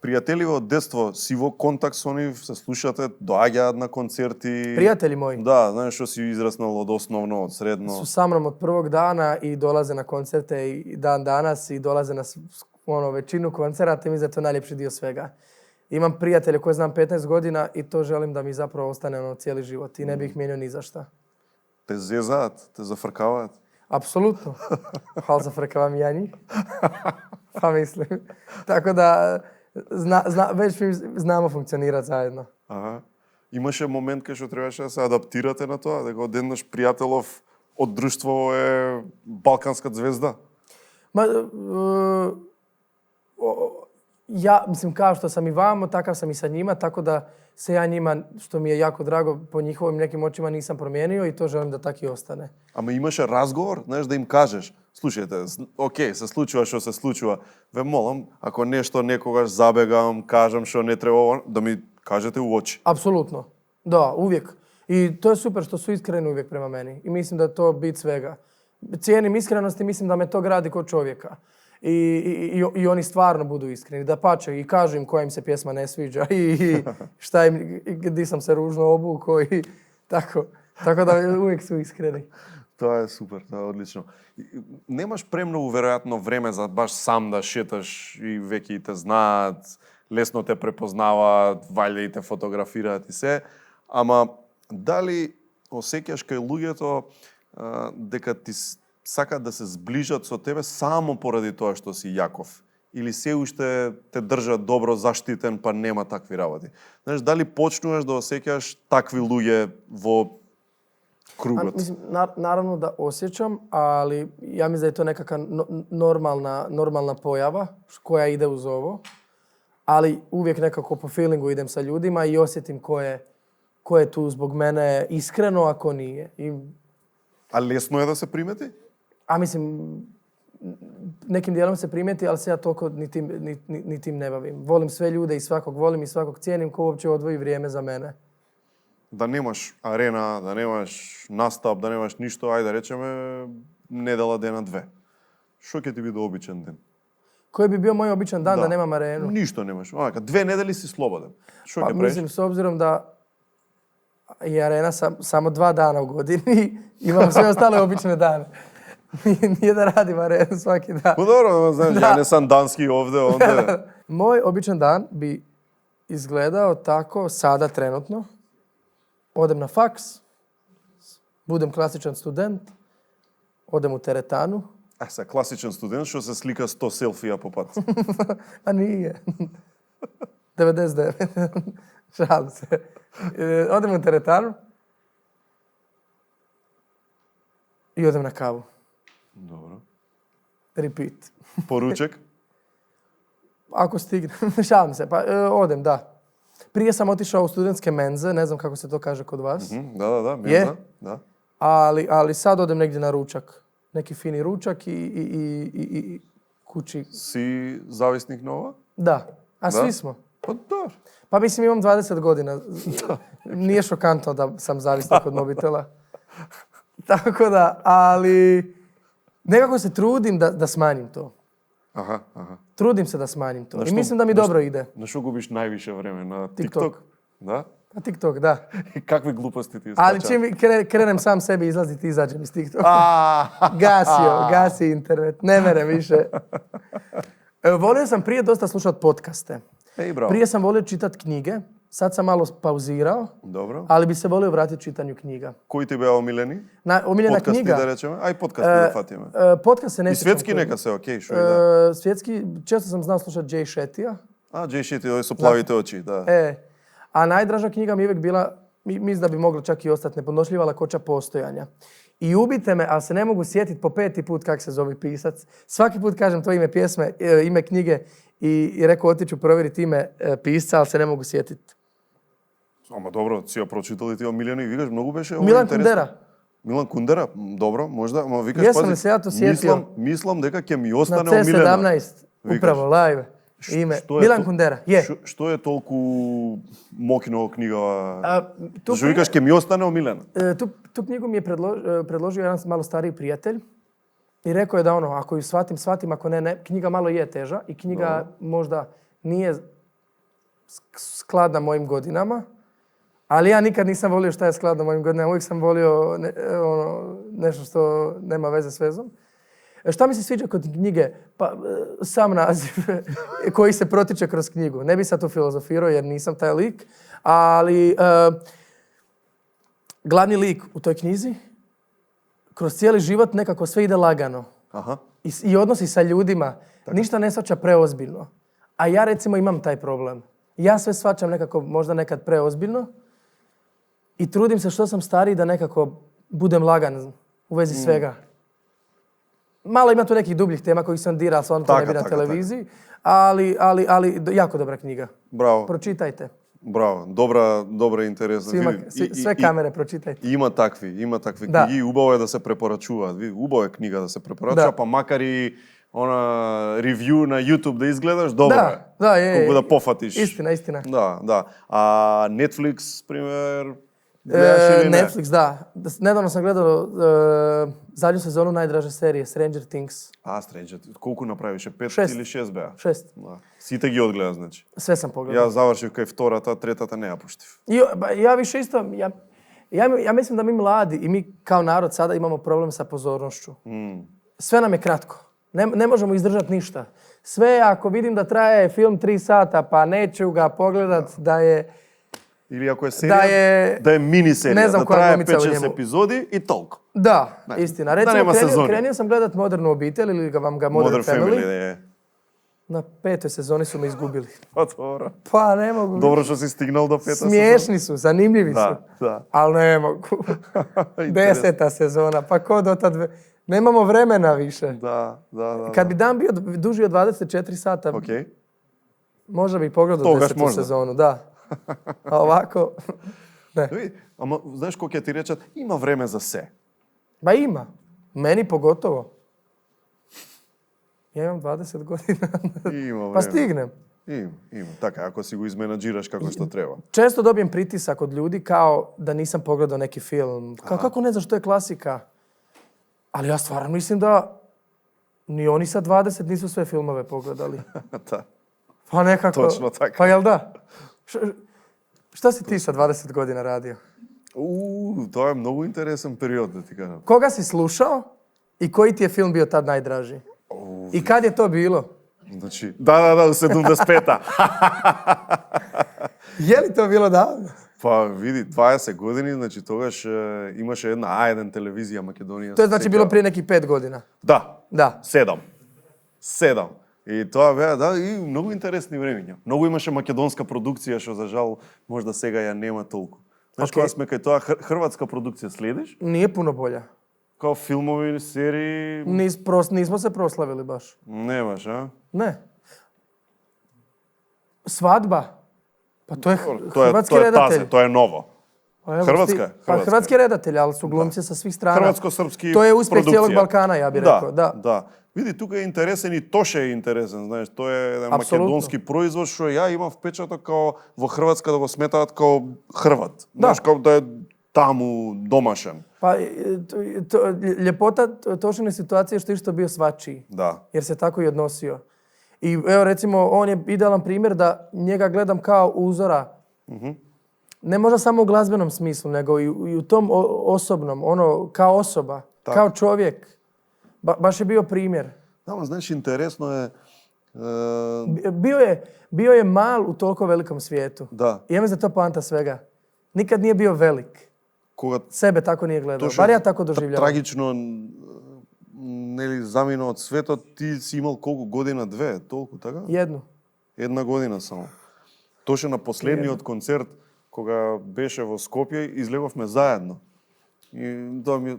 C: Пријатели од детство си во контакт со нив, се слушате, доаѓаат на концерти.
B: Prijatelji moji
C: Да, знаеш што си израснал од основно, од средно.
B: su sa mnom od prvog dana i dolaze na koncerte i dan danas i dolaze na većinu koncerata i mislim da je to najljepši dio svega. Imam prijatelje koje znam 15 godina i to želim da mi zapravo ostane cijeli život i ne bih ih mijenio ni za šta.
C: Те зезаат, те зафркаваат.
B: Apsolutno. Hvala za frkavam ja njih. Pa mislim. Tako da već mi znamo funkcionirati zajedno.
C: Ага. Имаше момент кај што требаше да се адаптирате на тоа, дека одеднаш пријателов од друштво е балканска звезда?
B: Ja, mislim, kao što sam i vamo, takav sam i sa njima, tako da se ja njima, što mi je jako drago, po njihovim nekim očima nisam promijenio i to želim da tako i ostane.
C: Ама имаше разговор, знаеш, да им кажеш, слушајте, окей, се случува што се случува, ве молам, ако нешто некогаш забегам, кажам што не треба, да ми кажете у очи.
B: Apsolutno. Da, uvijek. I to je super što su iskreni uvijek prema meni. I mislim da je to bit svega. Cijenim iskrenost i mislim da me to gradi kod čovjeka. I oni stvarno budu iskreni. Dapače, i kažu im koja im se pjesma ne sviđa i šta im, gdje sam se ružno obukao i tako. Tako da uvijek su iskreni.
C: Тоа е супер, тоа е одлично. Немаш премногу веројатно време за баш сам да шеташ и веќе и те знаат, лесно те препознаваат, вајде и те фотографираат и се, ама дали осеќаш кај луѓето дека ти сакаат да се зближат со тебе само поради тоа што си Јаков? Или се уште те држат добро заштитен, па нема такви работи? Знаеш, дали почнуваш да осеќаш такви луѓе во krugот?
B: Mislim, naravno da osjećam, ali ja mislim da je to nekakva normalna pojava koja ide uz ovo. Ali uvijek nekako po feelingu idem sa ljudima i osjetim ko je tu zbog mene iskreno, a ko nije.
C: A lesno je da se primeти?
B: A mislim, nekim dijelom se primijeti, ali se ja toliko ni tim ne bavim. Volim sve ljude i svakog volim i svakog cijenim ko uopće odvoji vrijeme za mene.
C: Да немаш арена, да немаш настап, да немаш ништо, ајде да речеме недела дена две. Што ќе ти биде обичен ден?
B: Koji bi bio moj običan dan da nemam arenu?
C: Ништо немаш. Онака, 2 недели си слободен. Што
B: Pa
C: ќе правиш?
B: mislim, s obzirom da je arena samo 2 dana u godini, imam sve ostale obične dane. Nije da radim arenu svaki dan.
C: Па добро, знаеш, ја не сам дански овде, онде.
B: Moj običan dan bi izgledao tako sada trenutno. Odem na faks, budem klasičan student, odem u teretanu.
C: Са класичен студент што се слика 100 селфија по пат.
B: A nije. 99. Šalim se. Odem u teretanu i odem na kavu.
C: Добро.
B: Repeat.
C: Поручек?
B: Ako stignem. Šalim se. Pa odem, da. Prije sam otišao u studentske menze, ne znam kako se to kaže kod vas.
C: Да, менза,
B: Je?
C: да.
B: Ali sad odem negdje na ručak. Neki fini ručak i kući.
C: Си зависник на ова?
B: Da. A
C: Da?
B: svi smo.
C: Па да.
B: Pa mislim imam 20 godina. Nije šokantno da sam zavisnik od mobitela. Tako da, ali nekako se trudim da smanjim to.
C: Аха.
B: Trudim se da smanjim to.
C: Na
B: I
C: što-
B: mislim da mi
C: na
B: dobro ide.
C: На што губиш највише време? На
B: TikTok.
C: TikTok? Да?
B: Pa TikTok, da.
C: И какви глупости ти
B: Ali
C: искача?
B: čim krenem sam sebi izlaziti, izađem iz TikToka.
C: А,
B: Gasi internet. Ne mere više. Volio sam prije dosta slušati podcaste.
C: Еј, браво.
B: Prije sam volio čitati knjige. Sad sam malo pauzirao.
C: Добро.
B: Ali bi se volio vratiti čitanju knjiga.
C: Кои ти беа омилени?
B: Omiljena
C: Подкасти
B: knjiga.
C: да речеме? Ај подкасти да фатиме.
B: Podcast se ne
C: И
B: sjećam
C: светски
B: koji.
C: нека се окей, што и да.
B: Svjetski, često sam znao slušati Jay Shettyja.
C: А, Джей Шети, овој со плавите очи, да.
B: A najdraža knjiga mi je uvijek bila, mislim da bi mogla čak i ostati, Nepodnošljiva lakoća postojanja. I ubite me, ali se ne mogu sjetiti po 5. put kak se zove pisac. Svaki put kažem to ime pjesme, ime knjige i rekao otiću provjeriti ime pisca, ali se ne mogu sjetiti.
C: Ама добро, си ја прочитал и ти омилени и викаш, многу беше ова
B: Milan
C: интересно.
B: Kundera.
C: Милан Кундера, добро, можда, ама викаш,
B: Jesam li se ja to sjetio?
C: Мислам дека ќе ми
B: Na
C: остане омилена.
B: C17, upravo, live. Ime. Milan Kundera, je.
C: Што е толку мокно во книгава?
B: Tu
C: Зашто викаш ќе ми остане омилена?
B: Tu knjigu mi je predložio jedan malo stariji prijatelj i rekao je da ono, ako ju shvatim, ako ne. Knjiga malo je teža i knjiga možda nije skladna mojim godinama, ali ja nikad nisam volio šta je skladno mojim godinama. Uvijek sam volio nešto što nema veze s vezom. Šta mi se sviđa kod knjige? Pa sam naziv koji se protiče kroz knjigu. Ne bi sad tu filozofirao jer nisam taj lik, ali glavni lik u toj knjizi kroz cijeli život nekako sve ide lagano.
C: Аха.
B: I odnosi sa ljudima. Ništa ne shvaća preozbiljno. A ja recimo imam taj problem. Ja sve shvaćam nekako možda nekad preozbiljno i trudim se što sam stariji da nekako budem lagan u vezi svega. Malo ima tu nekih dubljih tema kojih sam dirao, stvarno to ne bi na televiziji, ali jako dobra knjiga.
C: Браво.
B: Pročitajte.
C: Браво. Добра интересна.
B: Sve kamere pročitajte.
C: Има такви
B: Да.
C: книги, убаво е да се препорачуваат. Убаво е книга да се препорачува,
B: Да.
C: па макар и она ревју на YouTube да изгледаш, добро е.
B: Da, je.
C: Колку да пофатиш.
B: Istina.
C: Да. А Netflix, пример, гледаш или не?
B: Netflix, da. Nedavno sam gledao zadnju sezonu najdraže serije, Stranger Things.
C: А, Stranger, колку направише? 5
B: Шест.
C: или 6 беа?
B: 6.
C: Да. Сите ги одгледа, значи.
B: Sve sam pogledao.
C: Ја завршив кај втората, третата не ја пуштив.
B: Ja više isto, ja mislim da mi mladi i mi kao narod sada imamo problem sa pozornošću. Sve nam je kratko. Ne možemo izdržati ništa. Sve ako vidim da traje film 3 sata, pa neću ga pogledat da je...
C: Или ако е серија, да е мини серија,
B: Ne znam
C: да
B: koja
C: трае
B: glumica u
C: 5-6
B: njemu.
C: епизоди и толку.
B: Da,
C: Ne.
B: istina.
C: Da
B: Recimo,
C: nema sezoni.
B: krenio sam gledat Modernu obitelj ili vam ga Modern Family.
C: е.
B: Na 5. sezoni su me izgubili.
C: Па добро.
B: Pa ne mogu.
C: Добро што си стигнал до 5-та сезона.
B: Smiješni su, zanimljivi su.
C: Da.
B: Ali ne mogu. 10. sezona, pa ko do tad... Nemamo vremena više.
C: Da.
B: Kad bi dan bio duži od 24 sata,
C: Окей.
B: možda bi pogledao
C: Тогаш
B: 10.
C: možda.
B: sezonu, da. A ovako, ne.
C: Ама знаеш кој ќе ти речат, има време за се.
B: Ba ima. Meni pogotovo. Ja imam 20 godina.
C: Има време.
B: Pa stignem.
C: Има. Така, ако си го изменаџираш како што треба.
B: Često dobijem pritisak od ljudi kao da nisam pogledao neki film. Kako ne znaš što je klasika? Ali ja stvarno mislim da Ni oni sa 20 nisu sve filmove pogledali.
C: Da.
B: Pa nekako...
C: Točno tako.
B: Pa jel da? Šta si ti sa 20 godina radio?
C: Тоа е многу интересен период, да ти кажам.
B: Koga si slušao i koji ti je film bio tad najdraži? I kad je to bilo?
C: Значи, да, у 75-та.
B: Je li to bilo davno?
C: Па, види, 20 години, значи тогаш имаше една А1 телевизија Македонија.
B: To je znači bilo prije nekih 5 godina.
C: Да.
B: Da.
C: 7. И тоа беа, да, и многу интересни времиња. Многу имаше македонска продукција, што за жал можда сега ја нема толку. Знаеш, кога сме кај тоа хрватска продукција следиш?
B: Nije puno bolja.
C: Као филмови, серии...
B: Nismo se proslavili baš.
C: Немаш, а?
B: Ne. Svadba. Pa to je
C: Тоа
B: hrvatski
C: е
B: redatelj.
C: тоа е ново.
B: Pa evo
C: Hrvatska je,
B: Pa
C: Hrvatska.
B: hrvatski redatelj, ali su glumci sa svih strana.
C: Hrvatsko-srpski
B: To je uspjeh
C: продукција.
B: cijelog Balkana, ja bih rekao. Da.
C: Да. Види, тука е интересен и Тоше е интересен, знаеш, тоа е еден
B: Апсолутно.
C: македонски производ што ја имам впечаток као во Хрватска да го сметаат као Хрват.
B: Да.
C: Знаеш, као да е таму домашен.
B: Pa ljepota Tošine situacije je što je isto bio svačiji.
C: Да.
B: Jer se tako i odnosio. I evo recimo, on je idealan primjer da njega gledam kao uzora. Ne možda samo u glazbenom smislu, nego i u tom osobnom, ono, kao osoba, kao čovjek. Baš je bio primjer.
C: Да, ма знаеш, интересно е...
B: Bio je mal u toliko velikom svijetu.
C: Да.
B: I ja mislim da je to poanta svega. Nikad nije bio velik.
C: Кога
B: Sebe tako nije gledao.
C: Тоше
B: Bar ja tako doživljavam.
C: трагично нели замина од светот, ти си имал колку година, 2, толку, така?
B: Jednu.
C: Една година само. Тоше на последниот концерт, кога беше во Скопје, излеговме заедно. И тоа ми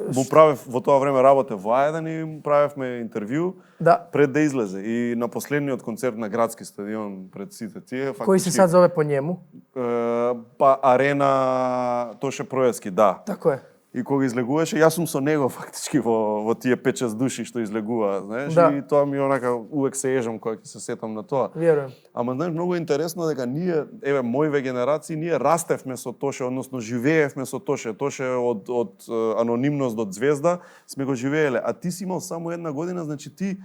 C: му правев во тоа време работев во А1 и му правевме интервју
B: Da.
C: пред да излезе. И на последниот концерт на градски стадион пред сите тие
B: Koji se sad zove po njemu.
C: па арена Тоше Проевски, да.
B: Tako je.
C: И кога излегуваше, јас сум со него фактички во тие 5-6 души што излегуваат, знаеш,
B: Да.
C: и тоа ми онака увек се ежам кога ќе се сетам на тоа.
B: Vjerujem.
C: Ама знаеш, многу е интересно дека ние, еве, мојве генерации, ние растевме со Тоше, односно живеевме со Тоше. Тоше од анонимност до звезда сме го живееле. А ти си имал само една година, значи ти,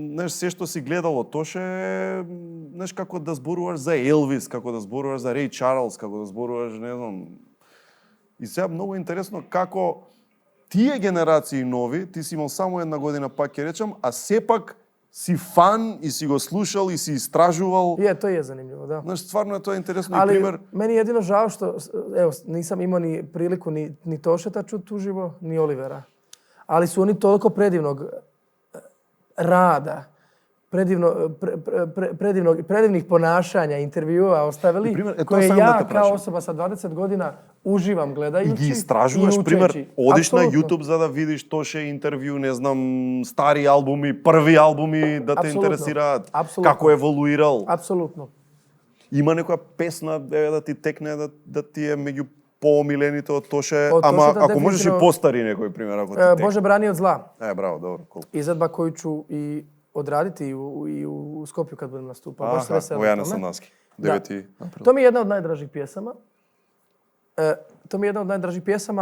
C: знаеш, се што си гледал од Тоше, знаеш, како да зборуваш за Елвис, како да зборуваш за Рей Чарлс, како да зборуваш, не знам. И сега многу интересно како тие генерации нови, ти си имал само една година, пак ќе речам, а сепак си фан и си го слушал и си истражувал.
B: To je zanimljivo, da.
C: Знаеш, стварно е тоа интересно и
B: Ali
C: пример.
B: meni je jedino žao što, evo, nisam imao ni priliku ni Tošeta čuti uživo, ni Olivera. Ali su oni toliko predivnog rada, predivnih ponašanja, intervjua ostavili,
C: Пример,
B: koje
C: тоа сакам да
B: ja
C: те
B: kao
C: прашам.
B: osoba sa 20 godina uživam
C: И
B: gledajući
C: ги истражуваш,
B: i
C: пример,
B: učeći.
C: одиш на
B: Apsolutno.
C: YouTube за да видиш Тоше интервју, не знам, стари албуми, први албуми да те
B: Апсолутно.
C: интересираат,
B: Апсолутно.
C: како еволуирал.
B: Apsolutno.
C: Има некоја песна еве да ти текне да ти е меѓу поомилените од Тоше,
B: Од
C: ама
B: Тошета
C: ако можеш и
B: дефинитивно-
C: постари некој пример ако ти текне.
B: Bože brani od zla.
C: Браво, добро, кул.
B: Izvedba koju ću i odraditi i u Skopju kad budem nastupao. Baš se veselim
C: во Јане
B: tome.
C: Санаски.
B: Da.
C: 9. април.
B: To mi je jedna od najdražih pjesama.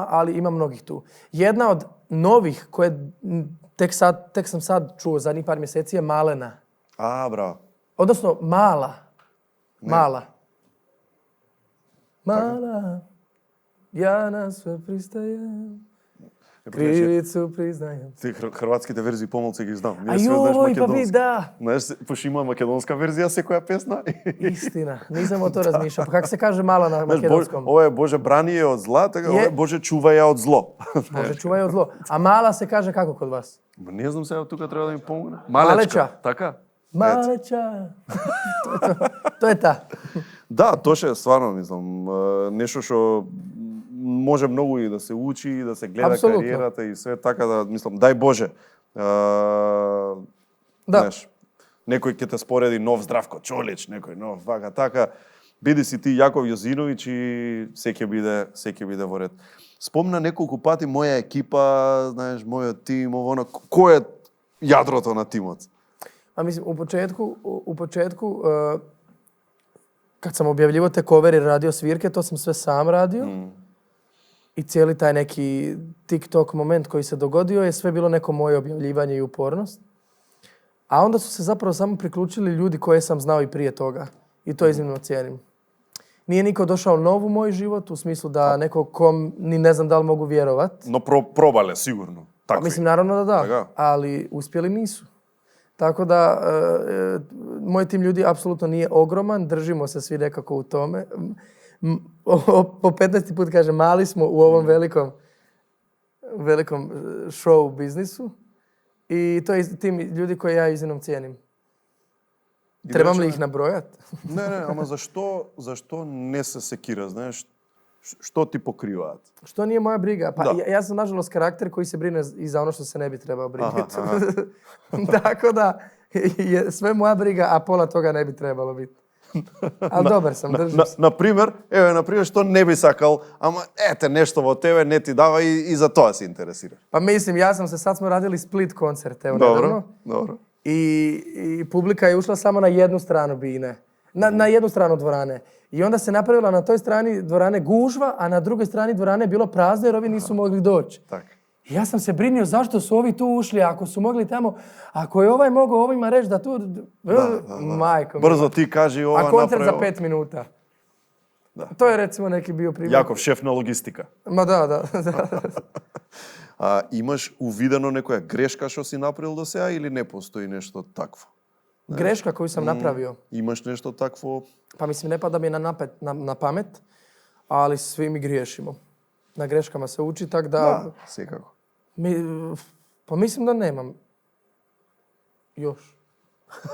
B: Ali ima mnogih tu. Jedna od novih koje tek sam sad čuo zadnjih par mjeseci je Malena.
C: Браво.
B: Odnosno Mala. Mala. Mala, ja na sve pristajem, krivicu priznajem.
C: Ти хрватските верзии помалку ги знам.
B: A joj, pa vi da.
C: Знаеш, пошто има македонска верзија секоја песна.
B: Istina, nisam o to razmišljao. Pa kako se kaže Mala na
C: Знаеш,
B: makedonskom?
C: ова е Боже брани ја од зла, така ова е Боже чувај ја од зло.
B: Bože, čuvaj od zlo. A Mala se kaže kako kod vas?
C: Не знам сега тука треба да ми помогне.
B: Малечка.
C: Така?
B: Maleća. To je ta.
C: Да, Тоше, стварно, мислам, нешто што може многу и да се учи, и да се гледа
B: Апсолутно.
C: кариерата и све така да, мислам, дај Боже.
B: Да.
C: Знаеш, некој ќе те спореди нов Здравко Чолич, некој нов вака така. Биди си ти Јаков Јозиновиќ и се ќе биде во ред. Спомна неколку пати моја екипа, знаеш, мојот тим, оно, кој е јадрото на тимот?
B: A mislim, u početku kad sam objavljivo te covere i radio svirke, to sam sve sam radio. i cijeli taj neki TikTok moment koji se dogodio je sve bilo neko moje objavljivanje i upornost. A onda su se zapravo samo priključili ljudi koje sam znao i prije toga. I to iznimno cijenim. Nije niko došao nov u moj život, u smislu da neko kom ni ne znam da li mogu vjerovat.
C: No probale, sigurno.
B: Pa, mislim, naravno da da,
C: Така.
B: ali uspjeli nisu. Tako da, moj tim ljudi apsolutno nije ogroman, držimo se svi nekako u tome. Po 15. put kažem, mali smo u ovom velikom show biznisu i to je tim ljudi koje ja iznimno cijenim. Trebam li ih nabrojat?
C: Не, ама зашто не се секира, знаеш? Што ти покриваат?
B: Što nije moja briga? Pa
C: Da.
B: ja sam nažalost karakter koji se brine i za ono što se ne bi trebao brinuti.
C: Aha.
B: Tako da je sve moja briga, a pola toga ne bi trebalo biti. Ali dobar sam, držim se.
C: Например, што не би сакал, ама ете, нешто во тебе не ти дава и за тоа се интересираш.
B: Pa mislim, sad smo radili Split koncert, evo nedavno.
C: Dobro.
B: I publika je ušla samo na jednu stranu bine. Na jednu stranu dvorane. I onda se napravila na toj strani dvorane gužva, a na drugoj strani dvorane je bilo prazno jer ovi nisu mogli doći.
C: Tak.
B: I ja sam se brinio zašto su ovi tu ušli, ako su mogli tamo, ako je ovaj mogao ovima reći da tu... Majko.
C: Брзо ти кажи ова
B: A koncert za
C: направи.
B: 5 minuta.
C: Da.
B: To je recimo neki bio primjer.
C: Јаков, шеф на логистика.
B: Ma da.
C: Имаш увидено некоја грешка што си направил до сега или не постои нешто такво?
B: Greška koju sam napravio.
C: Имаш нешто такво?
B: Pa mislim, ne pada mi na pamet, ali svi mi griješimo. Na greškama se uči, tak da...
C: секако.
B: Pa mislim da nemam. Još.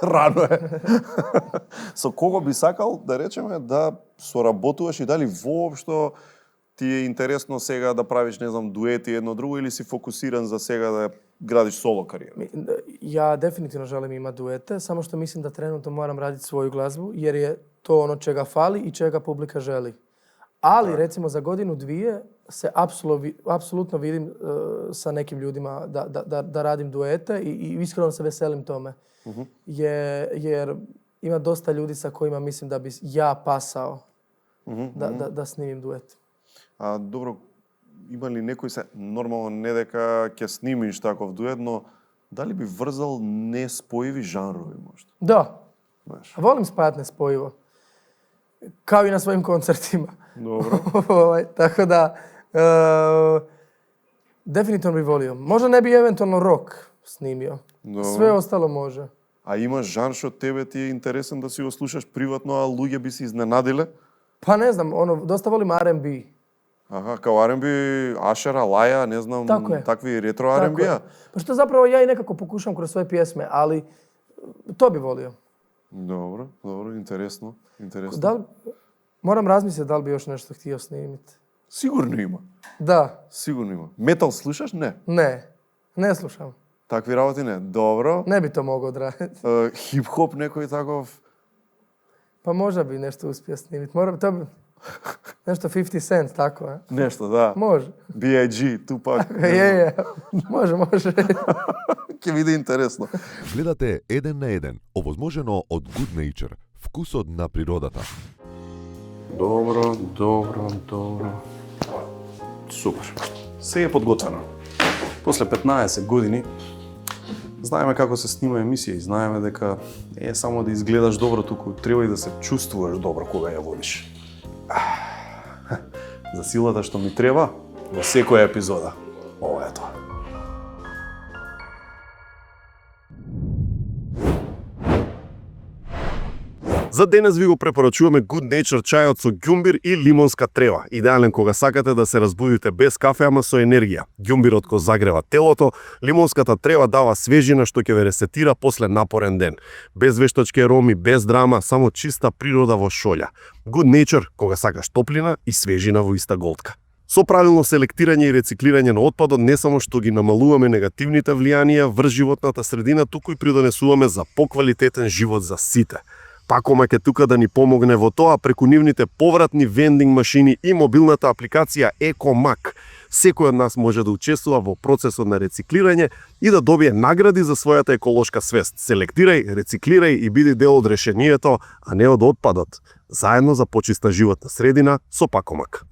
C: Рано е. Со кого би сакал, да речеме, да соработуваш и дали воопшто ти е интересно сега да правиш, не знам, дуети едно друго или си фокусиран за сега да градиш соло кариера?
B: Ja definitivno želim imati duete, samo što mislim da trenutno moram raditi svoju glazbu, jer je to ono čega fali i čega publika želi. Ali, recimo, za godinu, dvije se apsolutno vidim sa nekim ljudima da radim duete i iskreno se veselim tome. Jer ima dosta ljudi sa kojima mislim da bi ja pasao da snimim duet.
C: Добро, има ли некој се, нормално не дека ќе снимиш таков дует, но дали би врзал неспоjivi жанрови možda?
B: Da,
C: Знаеш.
B: volim spajati nespojivo. Kao i na svojim koncertima.
C: Dobro.
B: Tako da, definitivno bi volio. Možda ne bi eventualno rock snimio.
C: Dobro.
B: Sve ostalo može.
C: А имаш жанр што тебе ти е интересен да си го слушаш приватно, а луѓе би се изненадиле?
B: Pa ne znam, dosta volim R&B.
C: Аха, као R&B, Ашера, Лаја, не знам,
B: Tako je.
C: такви ретро
B: Tako
C: R&B-а?
B: je. Pa što zapravo ja i nekako pokušam kroz svoje pjesme, ali to bi volio.
C: Dobro, интересно.
B: Moram razmisliti da li bi još nešto htio snimiti.
C: Сигурно има.
B: Da.
C: Сигурно има. Метал слушаш? Не.
B: Ne slušam.
C: Такви работи не. Добро.
B: Ne bi to mogao odraditi.
C: Хип-хоп некој таков?
B: Pa možda bi nešto uspio snimiti. To bi... Nešto 50 Cent, tako, a?
C: Нешто, да.
B: Može.
C: B.I.G, Tupac.
B: Je. Može.
C: Ќе биде интересно.
E: Гледате 1 на 1, овозможено од Good Nature, вкусот на природата.
C: Добро. Супер. Се е подготвено. После 15 години знаеме како се снима емисија и знаеме дека не е само да изгледаш добро, туку треба и да се чувствуваш добро кога ја водиш. За силата што ми треба во секоја епизода. Ова е тоа.
A: За денес ви го препорачуваме Good Nature чајот со ѓумбир и лимонска трева. Идеален кога сакате да се разбудите без кафе, ама со енергија. Ѓумбирот го загрева телото, лимонската трева дава свежина што ќе ве ресетира после напорен ден. Без вештачки ароми, без драма, само чиста природа во шолја. Good Nature кога сакаш топлина и свежина во иста голтка. Со правилно селектирање и рециклирање на отпадот не само што ги намалуваме негативните влијанија врз животната средина, туку и придонесуваме за поквалитетен живот за сите. Пакомак е тука да ни помогне во тоа преку нивните повратни вендинг машини и мобилната апликација EcoMac. Секој од нас може да учествува во процесот на рециклирање и да добие награди за својата еколошка свест. Селектирај, рециклирај и биди дел од решението, а не од отпадот. Заедно за почиста животна средина со Пакомак.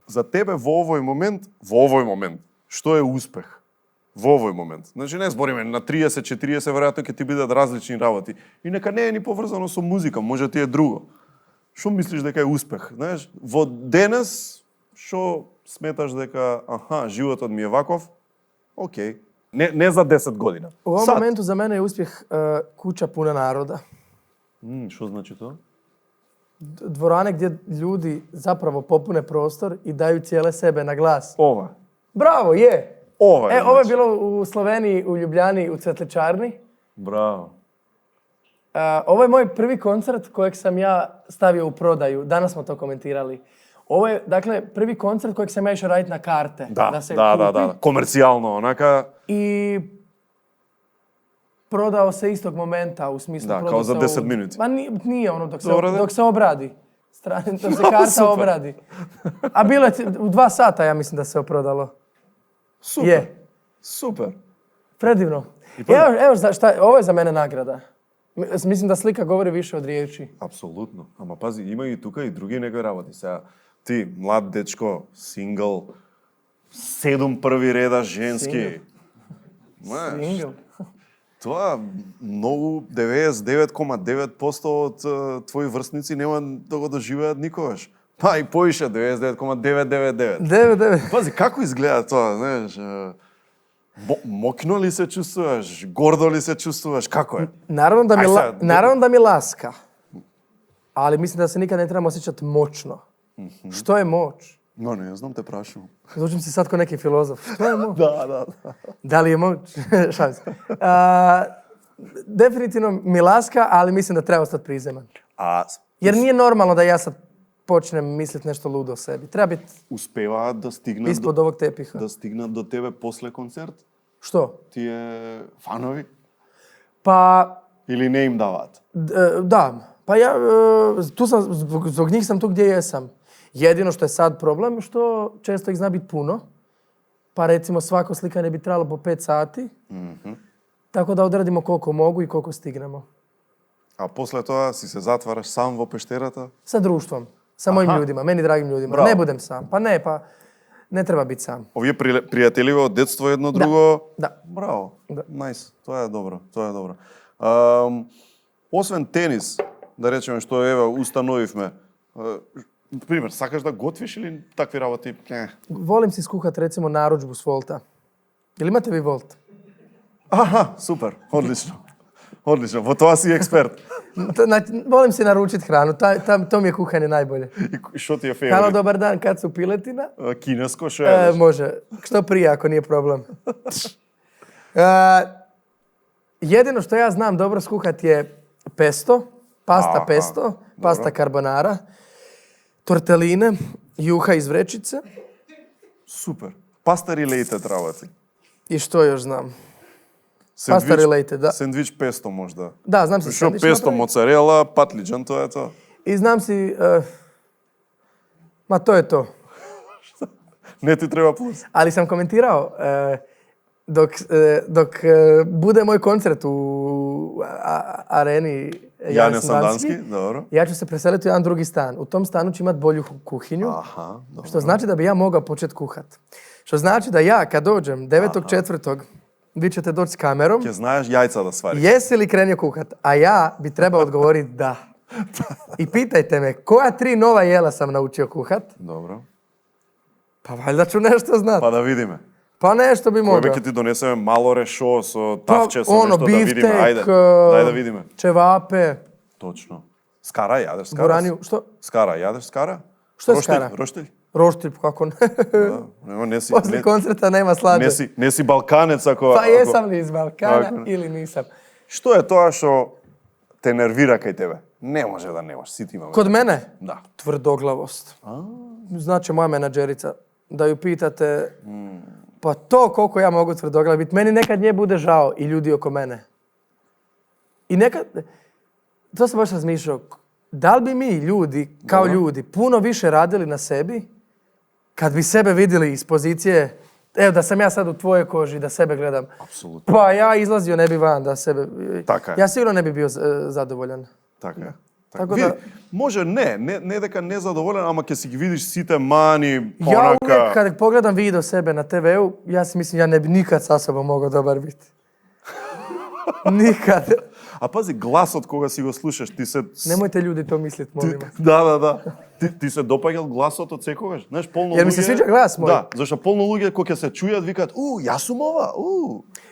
C: за тебе во овој момент, што е успех? Во овој момент. Значи не збориме на 30-40, веројатно ќе ти бидат различни работи. И нека не е ни поврзано со музика, може ти е друго. Што мислиш дека е успех? Знаеш, во денес што сметаш дека животот ми е ваков? Океј. Не за 10 година.
B: U ovom
C: Сад.
B: momentu za mene je uspjeh kuća puna naroda.
C: Што значи тоа?
B: Dvorane gdje ljudi zapravo popune prostor i daju cijele sebe na glas.
C: Ова.
B: Bravo, je!
C: Ова е.
B: Ovo je
C: значи.
B: bilo u Sloveniji, u Ljubljani, u Cvetličarni.
C: Браво.
B: Ovo je moj prvi koncert kojeg sam ja stavio u prodaju. Danas smo to komentirali. Ovo je, dakle, prvi koncert kojeg sam ja išao raditi na karte.
C: Да,
B: se
C: да,
B: kupi.
C: Комерцијално, онака.
B: I prodao se istog momenta, u smislu...
C: Da,
B: prodao
C: kao za
B: se
C: 10 minuti.
B: Ma nije ono,
C: Dobro, da.
B: dok se obradi. Dok se karta
C: Super.
B: obradi. A bilo je u 2 sata, ja mislim da se oprodalo.
C: Супер.
B: Je.
C: Супер.
B: Predivno.
C: pa-
B: Evo ovo je za mene nagrada. Mislim da slika govori više od riječi.
C: Апсолутно. Ама пази, има и тука и други некои работи. Сега, ти, млад дечко, сингл, 7 први реда женски. Знаеш,
B: Single.
C: тоа многу 99,9% од твои врсници нема да го доживеат никогаш. Па и поише 99,999.
B: 9.
C: Пази, како изгледа тоа, знаеш? Мокно ли се чувствуваш? Гордо ли се чувствуваш? Како е?
B: Naravno da mi laska. Ali mislim da se nikad ne trebamo osjećati moćno. Što je moć?
C: Но не знам, те прашувам.
B: Zvučim se sad ko neki filozof. Što je moć?
C: Да.
B: Da li je moć? Šalim se. Definitivno mi laska, ali mislim da treba ostati prizeman.
C: А
B: Jer nije normalno da ja sad počnem misliti nešto ludo o sebi. Treba biti
C: успеваат да стигнат
B: ispod ovog tepiha.
C: да стигнат до тебе после концерт?
B: Što?
C: Тие фанови?
B: Pa,
C: Или не им даваат?
B: da. Pa ja, tu sam, zbog njih sam tu gdje jesam. Jedino što je sad problem, što često ih zna biti puno. Pa recimo svako slikanje bi trebalo po 5 sati. Tako da odradimo koliko mogu i koliko stignemo.
C: А после тоа си се затвараш сам во пештерата?
B: Sa društvom. Sa mojim ljudima, meni dragim ljudima.
C: Bravo.
B: Ne budem sam. Pa ne treba biti sam.
C: Овие пријателиве од детство едно друго?
B: Da.
C: Браво.
B: Да.
C: Најс. Тоа е добро. Освен тенис, да речеме што еве установивме, пример, сакаш да готвиш или такви работи?
B: Volim si skuhat recimo narudžbu s Volta. Jel imate vi Volt?
C: Аха, супер. Одлично. Одлично. Во тоа си експерт.
B: Volim si naručiti hranu. To mi je kuhanje najbolje.
C: И што ти е
B: Halo,
C: феворит?
B: dobar dan, kad su piletina?
C: Кинеско што едеш?
B: Može. Što prije, ako nije problem. Jedino što ja znam dobro skuhati je pesto, pasta
C: Aha,
B: pesto, pasta carbonara, torteline, juha iz vrećice.
C: Супер. Паста related работи.
B: I što još znam? Pasta related, da.
C: Сендвич песто можда.
B: Da, znam si
C: Што
B: sandvič
C: песто,
B: napraviti.
C: моцарела, патлиџан, тоа е тоа.
B: I znam si... ma to je to.
C: Не ти треба плюс.
B: Ali sam komentirao, dok bude moj koncert u areni
C: Јане Сандански, добро.
B: ja ću se preseliti u jedan drugi stan. U tom stanu ću imati bolju kuhinju,
C: Аха, добро.
B: što znači da bi ja mogao početi kuhat. Što znači da ja kad dođem 9.4. vi ćete doći s kamerom,
C: Ќе знаеш јајца да свариш.
B: jesi li krenio kuhat? A ja bi trebao odgovoriti da. I pitajte me, koja 3 nova jela sam naučio kuhat?
C: Добро.
B: Pa valjda ću nešto znati.
C: Па да видиме.
B: Pa nešto bi
C: Кој
B: mogao.
C: ќе ти донесеме мало решо со
B: Pa,
C: тавче, со нешто да видиме.
B: biftek,
C: Ајде, дај да видиме.
B: čevape,
C: Точно. Скара, јадеш скара?
B: boraniju. Što?
C: Скара, јадеш скара?
B: Što je
C: Роштиль,
B: skara?
C: Роштиль?
B: Roštilj, kako ne.
C: Да. Нема, не си,
B: Poslije koncerta nema slađe.
C: не си балканец ако...
B: Pa jesam li iz Balkana
C: Ako-
B: ili nisam?
C: Што е тоа што те нервира кај тебе? Не може да немаш, сите имаме.
B: Kod mene?
C: Да.
B: Tvrdoglavost. Znači moja menadžerica. Da ju pitate, pa to koliko ja mogu tvrdoglav biti. Meni nekad nje bude žao i ljudi oko mene. I nekad, to sam baš razmišljao, da li bi mi ljudi, kao ljudi, puno više radili na sebi kad bi sebe vidjeli iz pozicije, evo da sam ja sad u tvojoj koži, da sebe gledam.
C: Apsolutno.
B: Pa ja izlazio ne bi van da sebe...
C: Така е.
B: Ja sigurno ne bi bio zadovoljan.
C: Така е.
B: Tako
C: Види,
B: da,
C: може не дека не задоволен, ама ќе си ги видиш сите мани,
B: ja uvijek
C: онака.
B: kad pogledam video sebe na TV-u, ja si mislim ja ne bi nikad sa sobom mogao dobar biti. Nikad.
C: А пази, гласот кога си го слушаш, ти се...
B: Nemojte ljudi to misliti, molim vas.
C: Да. Ти се допаѓал гласот од секогаш? Знаеш, полно
B: Jer mi se sviđa glas moj.
C: Да, зашто полно луѓе кои ќе се чујат викаат, јас сум ова,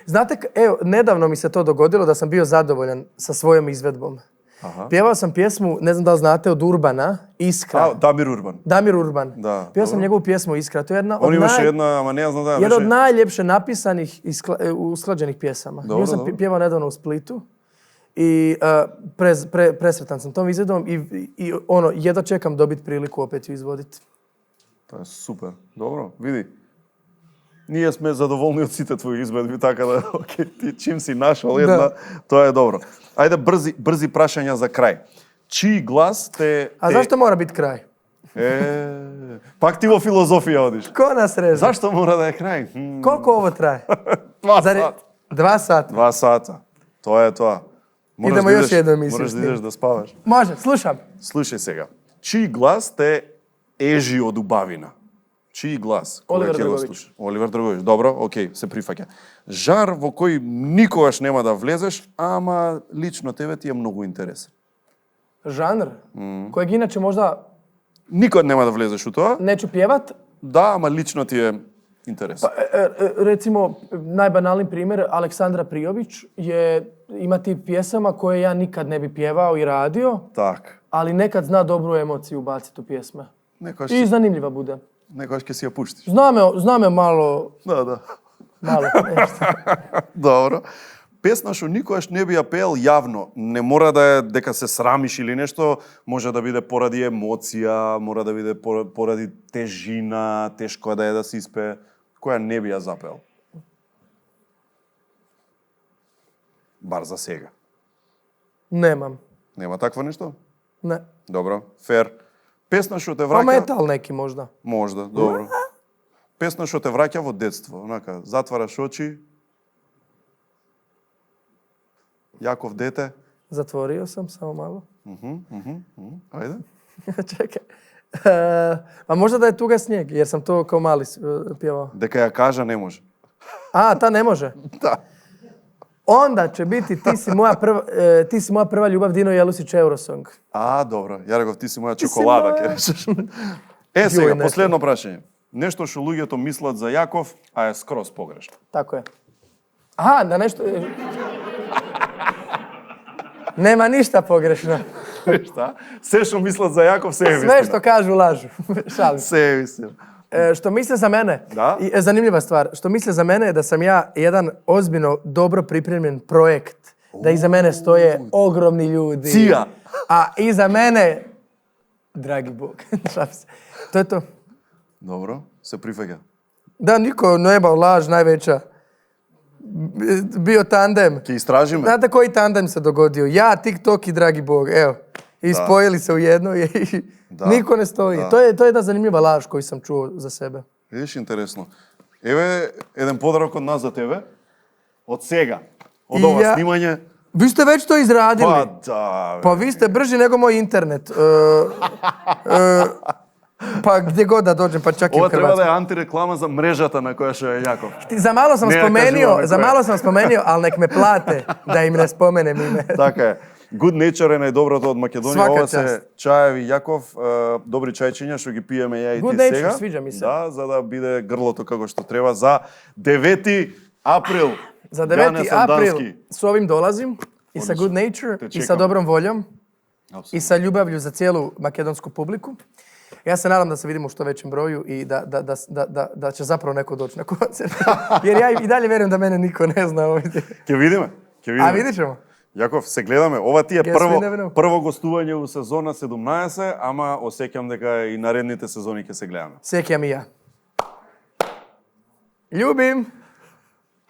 B: Znate, evo, nedavno mi se to dogodilo da sam bio zadovoljan sa svojom izvedbom.
C: Aha.
B: Pjevao sam pjesmu, ne znam da li znate, od Urbana, Iskra.
C: Дамир Урбан.
B: Damir Urban.
C: Da,
B: Pjevao sam
C: dobro.
B: njegovu pjesmu Iskra. To je jedna
C: Он
B: od,
C: имаше една, ама не знам да
B: jedna od
C: беше.
B: najljepše napisanih, usklađenih pjesama.
C: Dobro,
B: Nju sam
C: dobro.
B: pjevao nedavno u Splitu. I presretan sam tom izvedbom i ono, jedva čekam dobiti priliku opet ju izvoditi.
C: Тоа е супер. Добро, види. Ние сме задоволни од сите твои изведби, така да, окей, ти чим си нашол една, тоа е добро. Ајде брзи прашања за крај. Чиј глас те...
B: A zašto mora biti kraj?
C: Пак ти во филозофија одиш.
B: Ko nas reže?
C: Зашто мора да е крај?
B: Koliko ovo traje?
C: 2
B: Zar je-
C: сата.
B: 2 sata.
C: 2 сата. Тоа е тоа.
B: Идемо
C: да
B: још
C: идеш-
B: едну емисију
C: Мораш да
B: снимати.
C: идеш да спаваш.
B: Može, slušam.
C: Слушај сега. Чиј глас те ежи од убавина? Чиј глас? Кога
B: Оливер
C: ќе го
B: Дрговиќ.
C: слушаш? Оливер Дрговиќ. Добро, окей, се прифаќа. Жар во кој никогаш нема да влезеш, ама лично тебе ти е многу интересен.
B: Žanr kojeg inače možda
C: Никад нема да влезеш у тоа?
B: neću pjevat.
C: Да, ама лично ти е интересен.
B: Recimo, najbanalniji primjer, Aleksandra Prijović ima tip pjesama koje ja nikad ne bi pjevao i radio,
C: Так.
B: ali nekad zna dobru emociju ubaciti u pjesme.
C: Некојаш
B: I zanimljiva bude.
C: некојаш ќе си ја пуштиш.
B: Zna me malo,
C: Да.
B: nešto.
C: Добро. Песна што никогаш не би ја пеел јавно, не мора да е дека се срамиш или нешто, може да биде поради емоција, мора да биде поради тежина, тешко е да е да се испее, која не би ја запеел. Бар за сега.
B: Nemam.
C: Нема такво нешто?
B: Ne.
C: Добро, фер. Песна што те
B: Pa
C: враќа...
B: metal neki možda.
C: Можда, добро. Песна што те враќа во детство, онака, затвараш очи, Јаков дете.
B: Zatvorio sam, samo malo.
C: Ајде.
B: Čekaj. A možda da je Tuga snijeg, jer sam to kao mali pjevao.
C: Дека ја кажа не може.
B: A, ta ne može?
C: Да.
B: Onda će biti ti si moja prva ljubav, Dino Jelusić, Eurosong.
C: А, добро. Ја реков, ти си моја
B: Ти си
C: чоколада,
B: моја.
C: ќе речеш. Сега,
B: нешто.
C: последно прашање. Нешто што луѓето мислат за Јаков, а е скроз погрешно.
B: Tako je. Aha, da nešto... Nema ništa pogrešno.
C: Шта? Се што мислат за Јаков, се е
B: Sve
C: вистина.
B: što kažu lažu. Šalim se.
C: Се е вистина.
B: Što misle za mene,
C: Da.
B: zanimljiva stvar, što misle za mene je da sam ja jedan ozbiljno dobro pripremljen projekt, da iza mene stoje ogromni ljudi.
C: Cija.
B: A iza mene, dragi Bog, šalim se. To je to.
C: Добро, се прифаќа.
B: Da, niko ne jebao, laž najveća. Bio tandem.
C: Ќе истражиме.
B: Znate koji tandem se dogodio? Ja, TikTok i dragi Bog, evo. I spojili se u jedno i
C: Da.
B: niko ne stoji.
C: Da.
B: To je jedna zanimljiva laž koju sam čuo za sebe.
C: Видиш, интересно. Еве, еден подарок од нас за тебе. Од сега. Од
B: И
C: ова
B: ја-
C: снимање.
B: Vi ste već to izradili.
C: Па да,
B: Pa vi ste brži nego moj internet. Pa gdje god da dođem, pa čak i u
C: Ова треба да
B: Hrvatskoj.
C: е антиреклама за мрежата на која што е Јаков.
B: Za malo sam
C: Ne,
B: spomenio,
C: kažu ove
B: za
C: koje.
B: malo sam spomenio, ali nek me plate da im ne spomenem ime.
C: Така е. Good Nature е најдоброто од Македонија.
B: Свака
C: Ова се
B: част.
C: чаеви Јаков, добри чајчиња што ги пиеме ја и
B: Good
C: ти
B: Nature,
C: сега.
B: свиѓа ми се.
C: Да, за да биде грлото како што треба за 9. април.
B: Za
C: Јане
B: 9.
C: Сандански.
B: april s ovim dolazim i sa Good Nature
C: Te
B: i sa
C: čekam.
B: dobrom voljom i
C: Apsolutno.
B: sa ljubavlju za cijelu makedonsku publiku. Ja se nadam da se vidimo u što većem broju i da će zapravo neko doći na koncert. Jer ja i dalje vjerujem da mene niko ne zna ovdje.
C: Ќе видиме. Ќе видиме.
B: A vidit ćemo.
C: Јаков, се гледаме. Ова ти е
B: Yes, we never know.
C: прво гостување у сезона 17, ама осеќам дека и наредните сезони ќе се гледаме.
B: Sjećam i ja. Ljubim!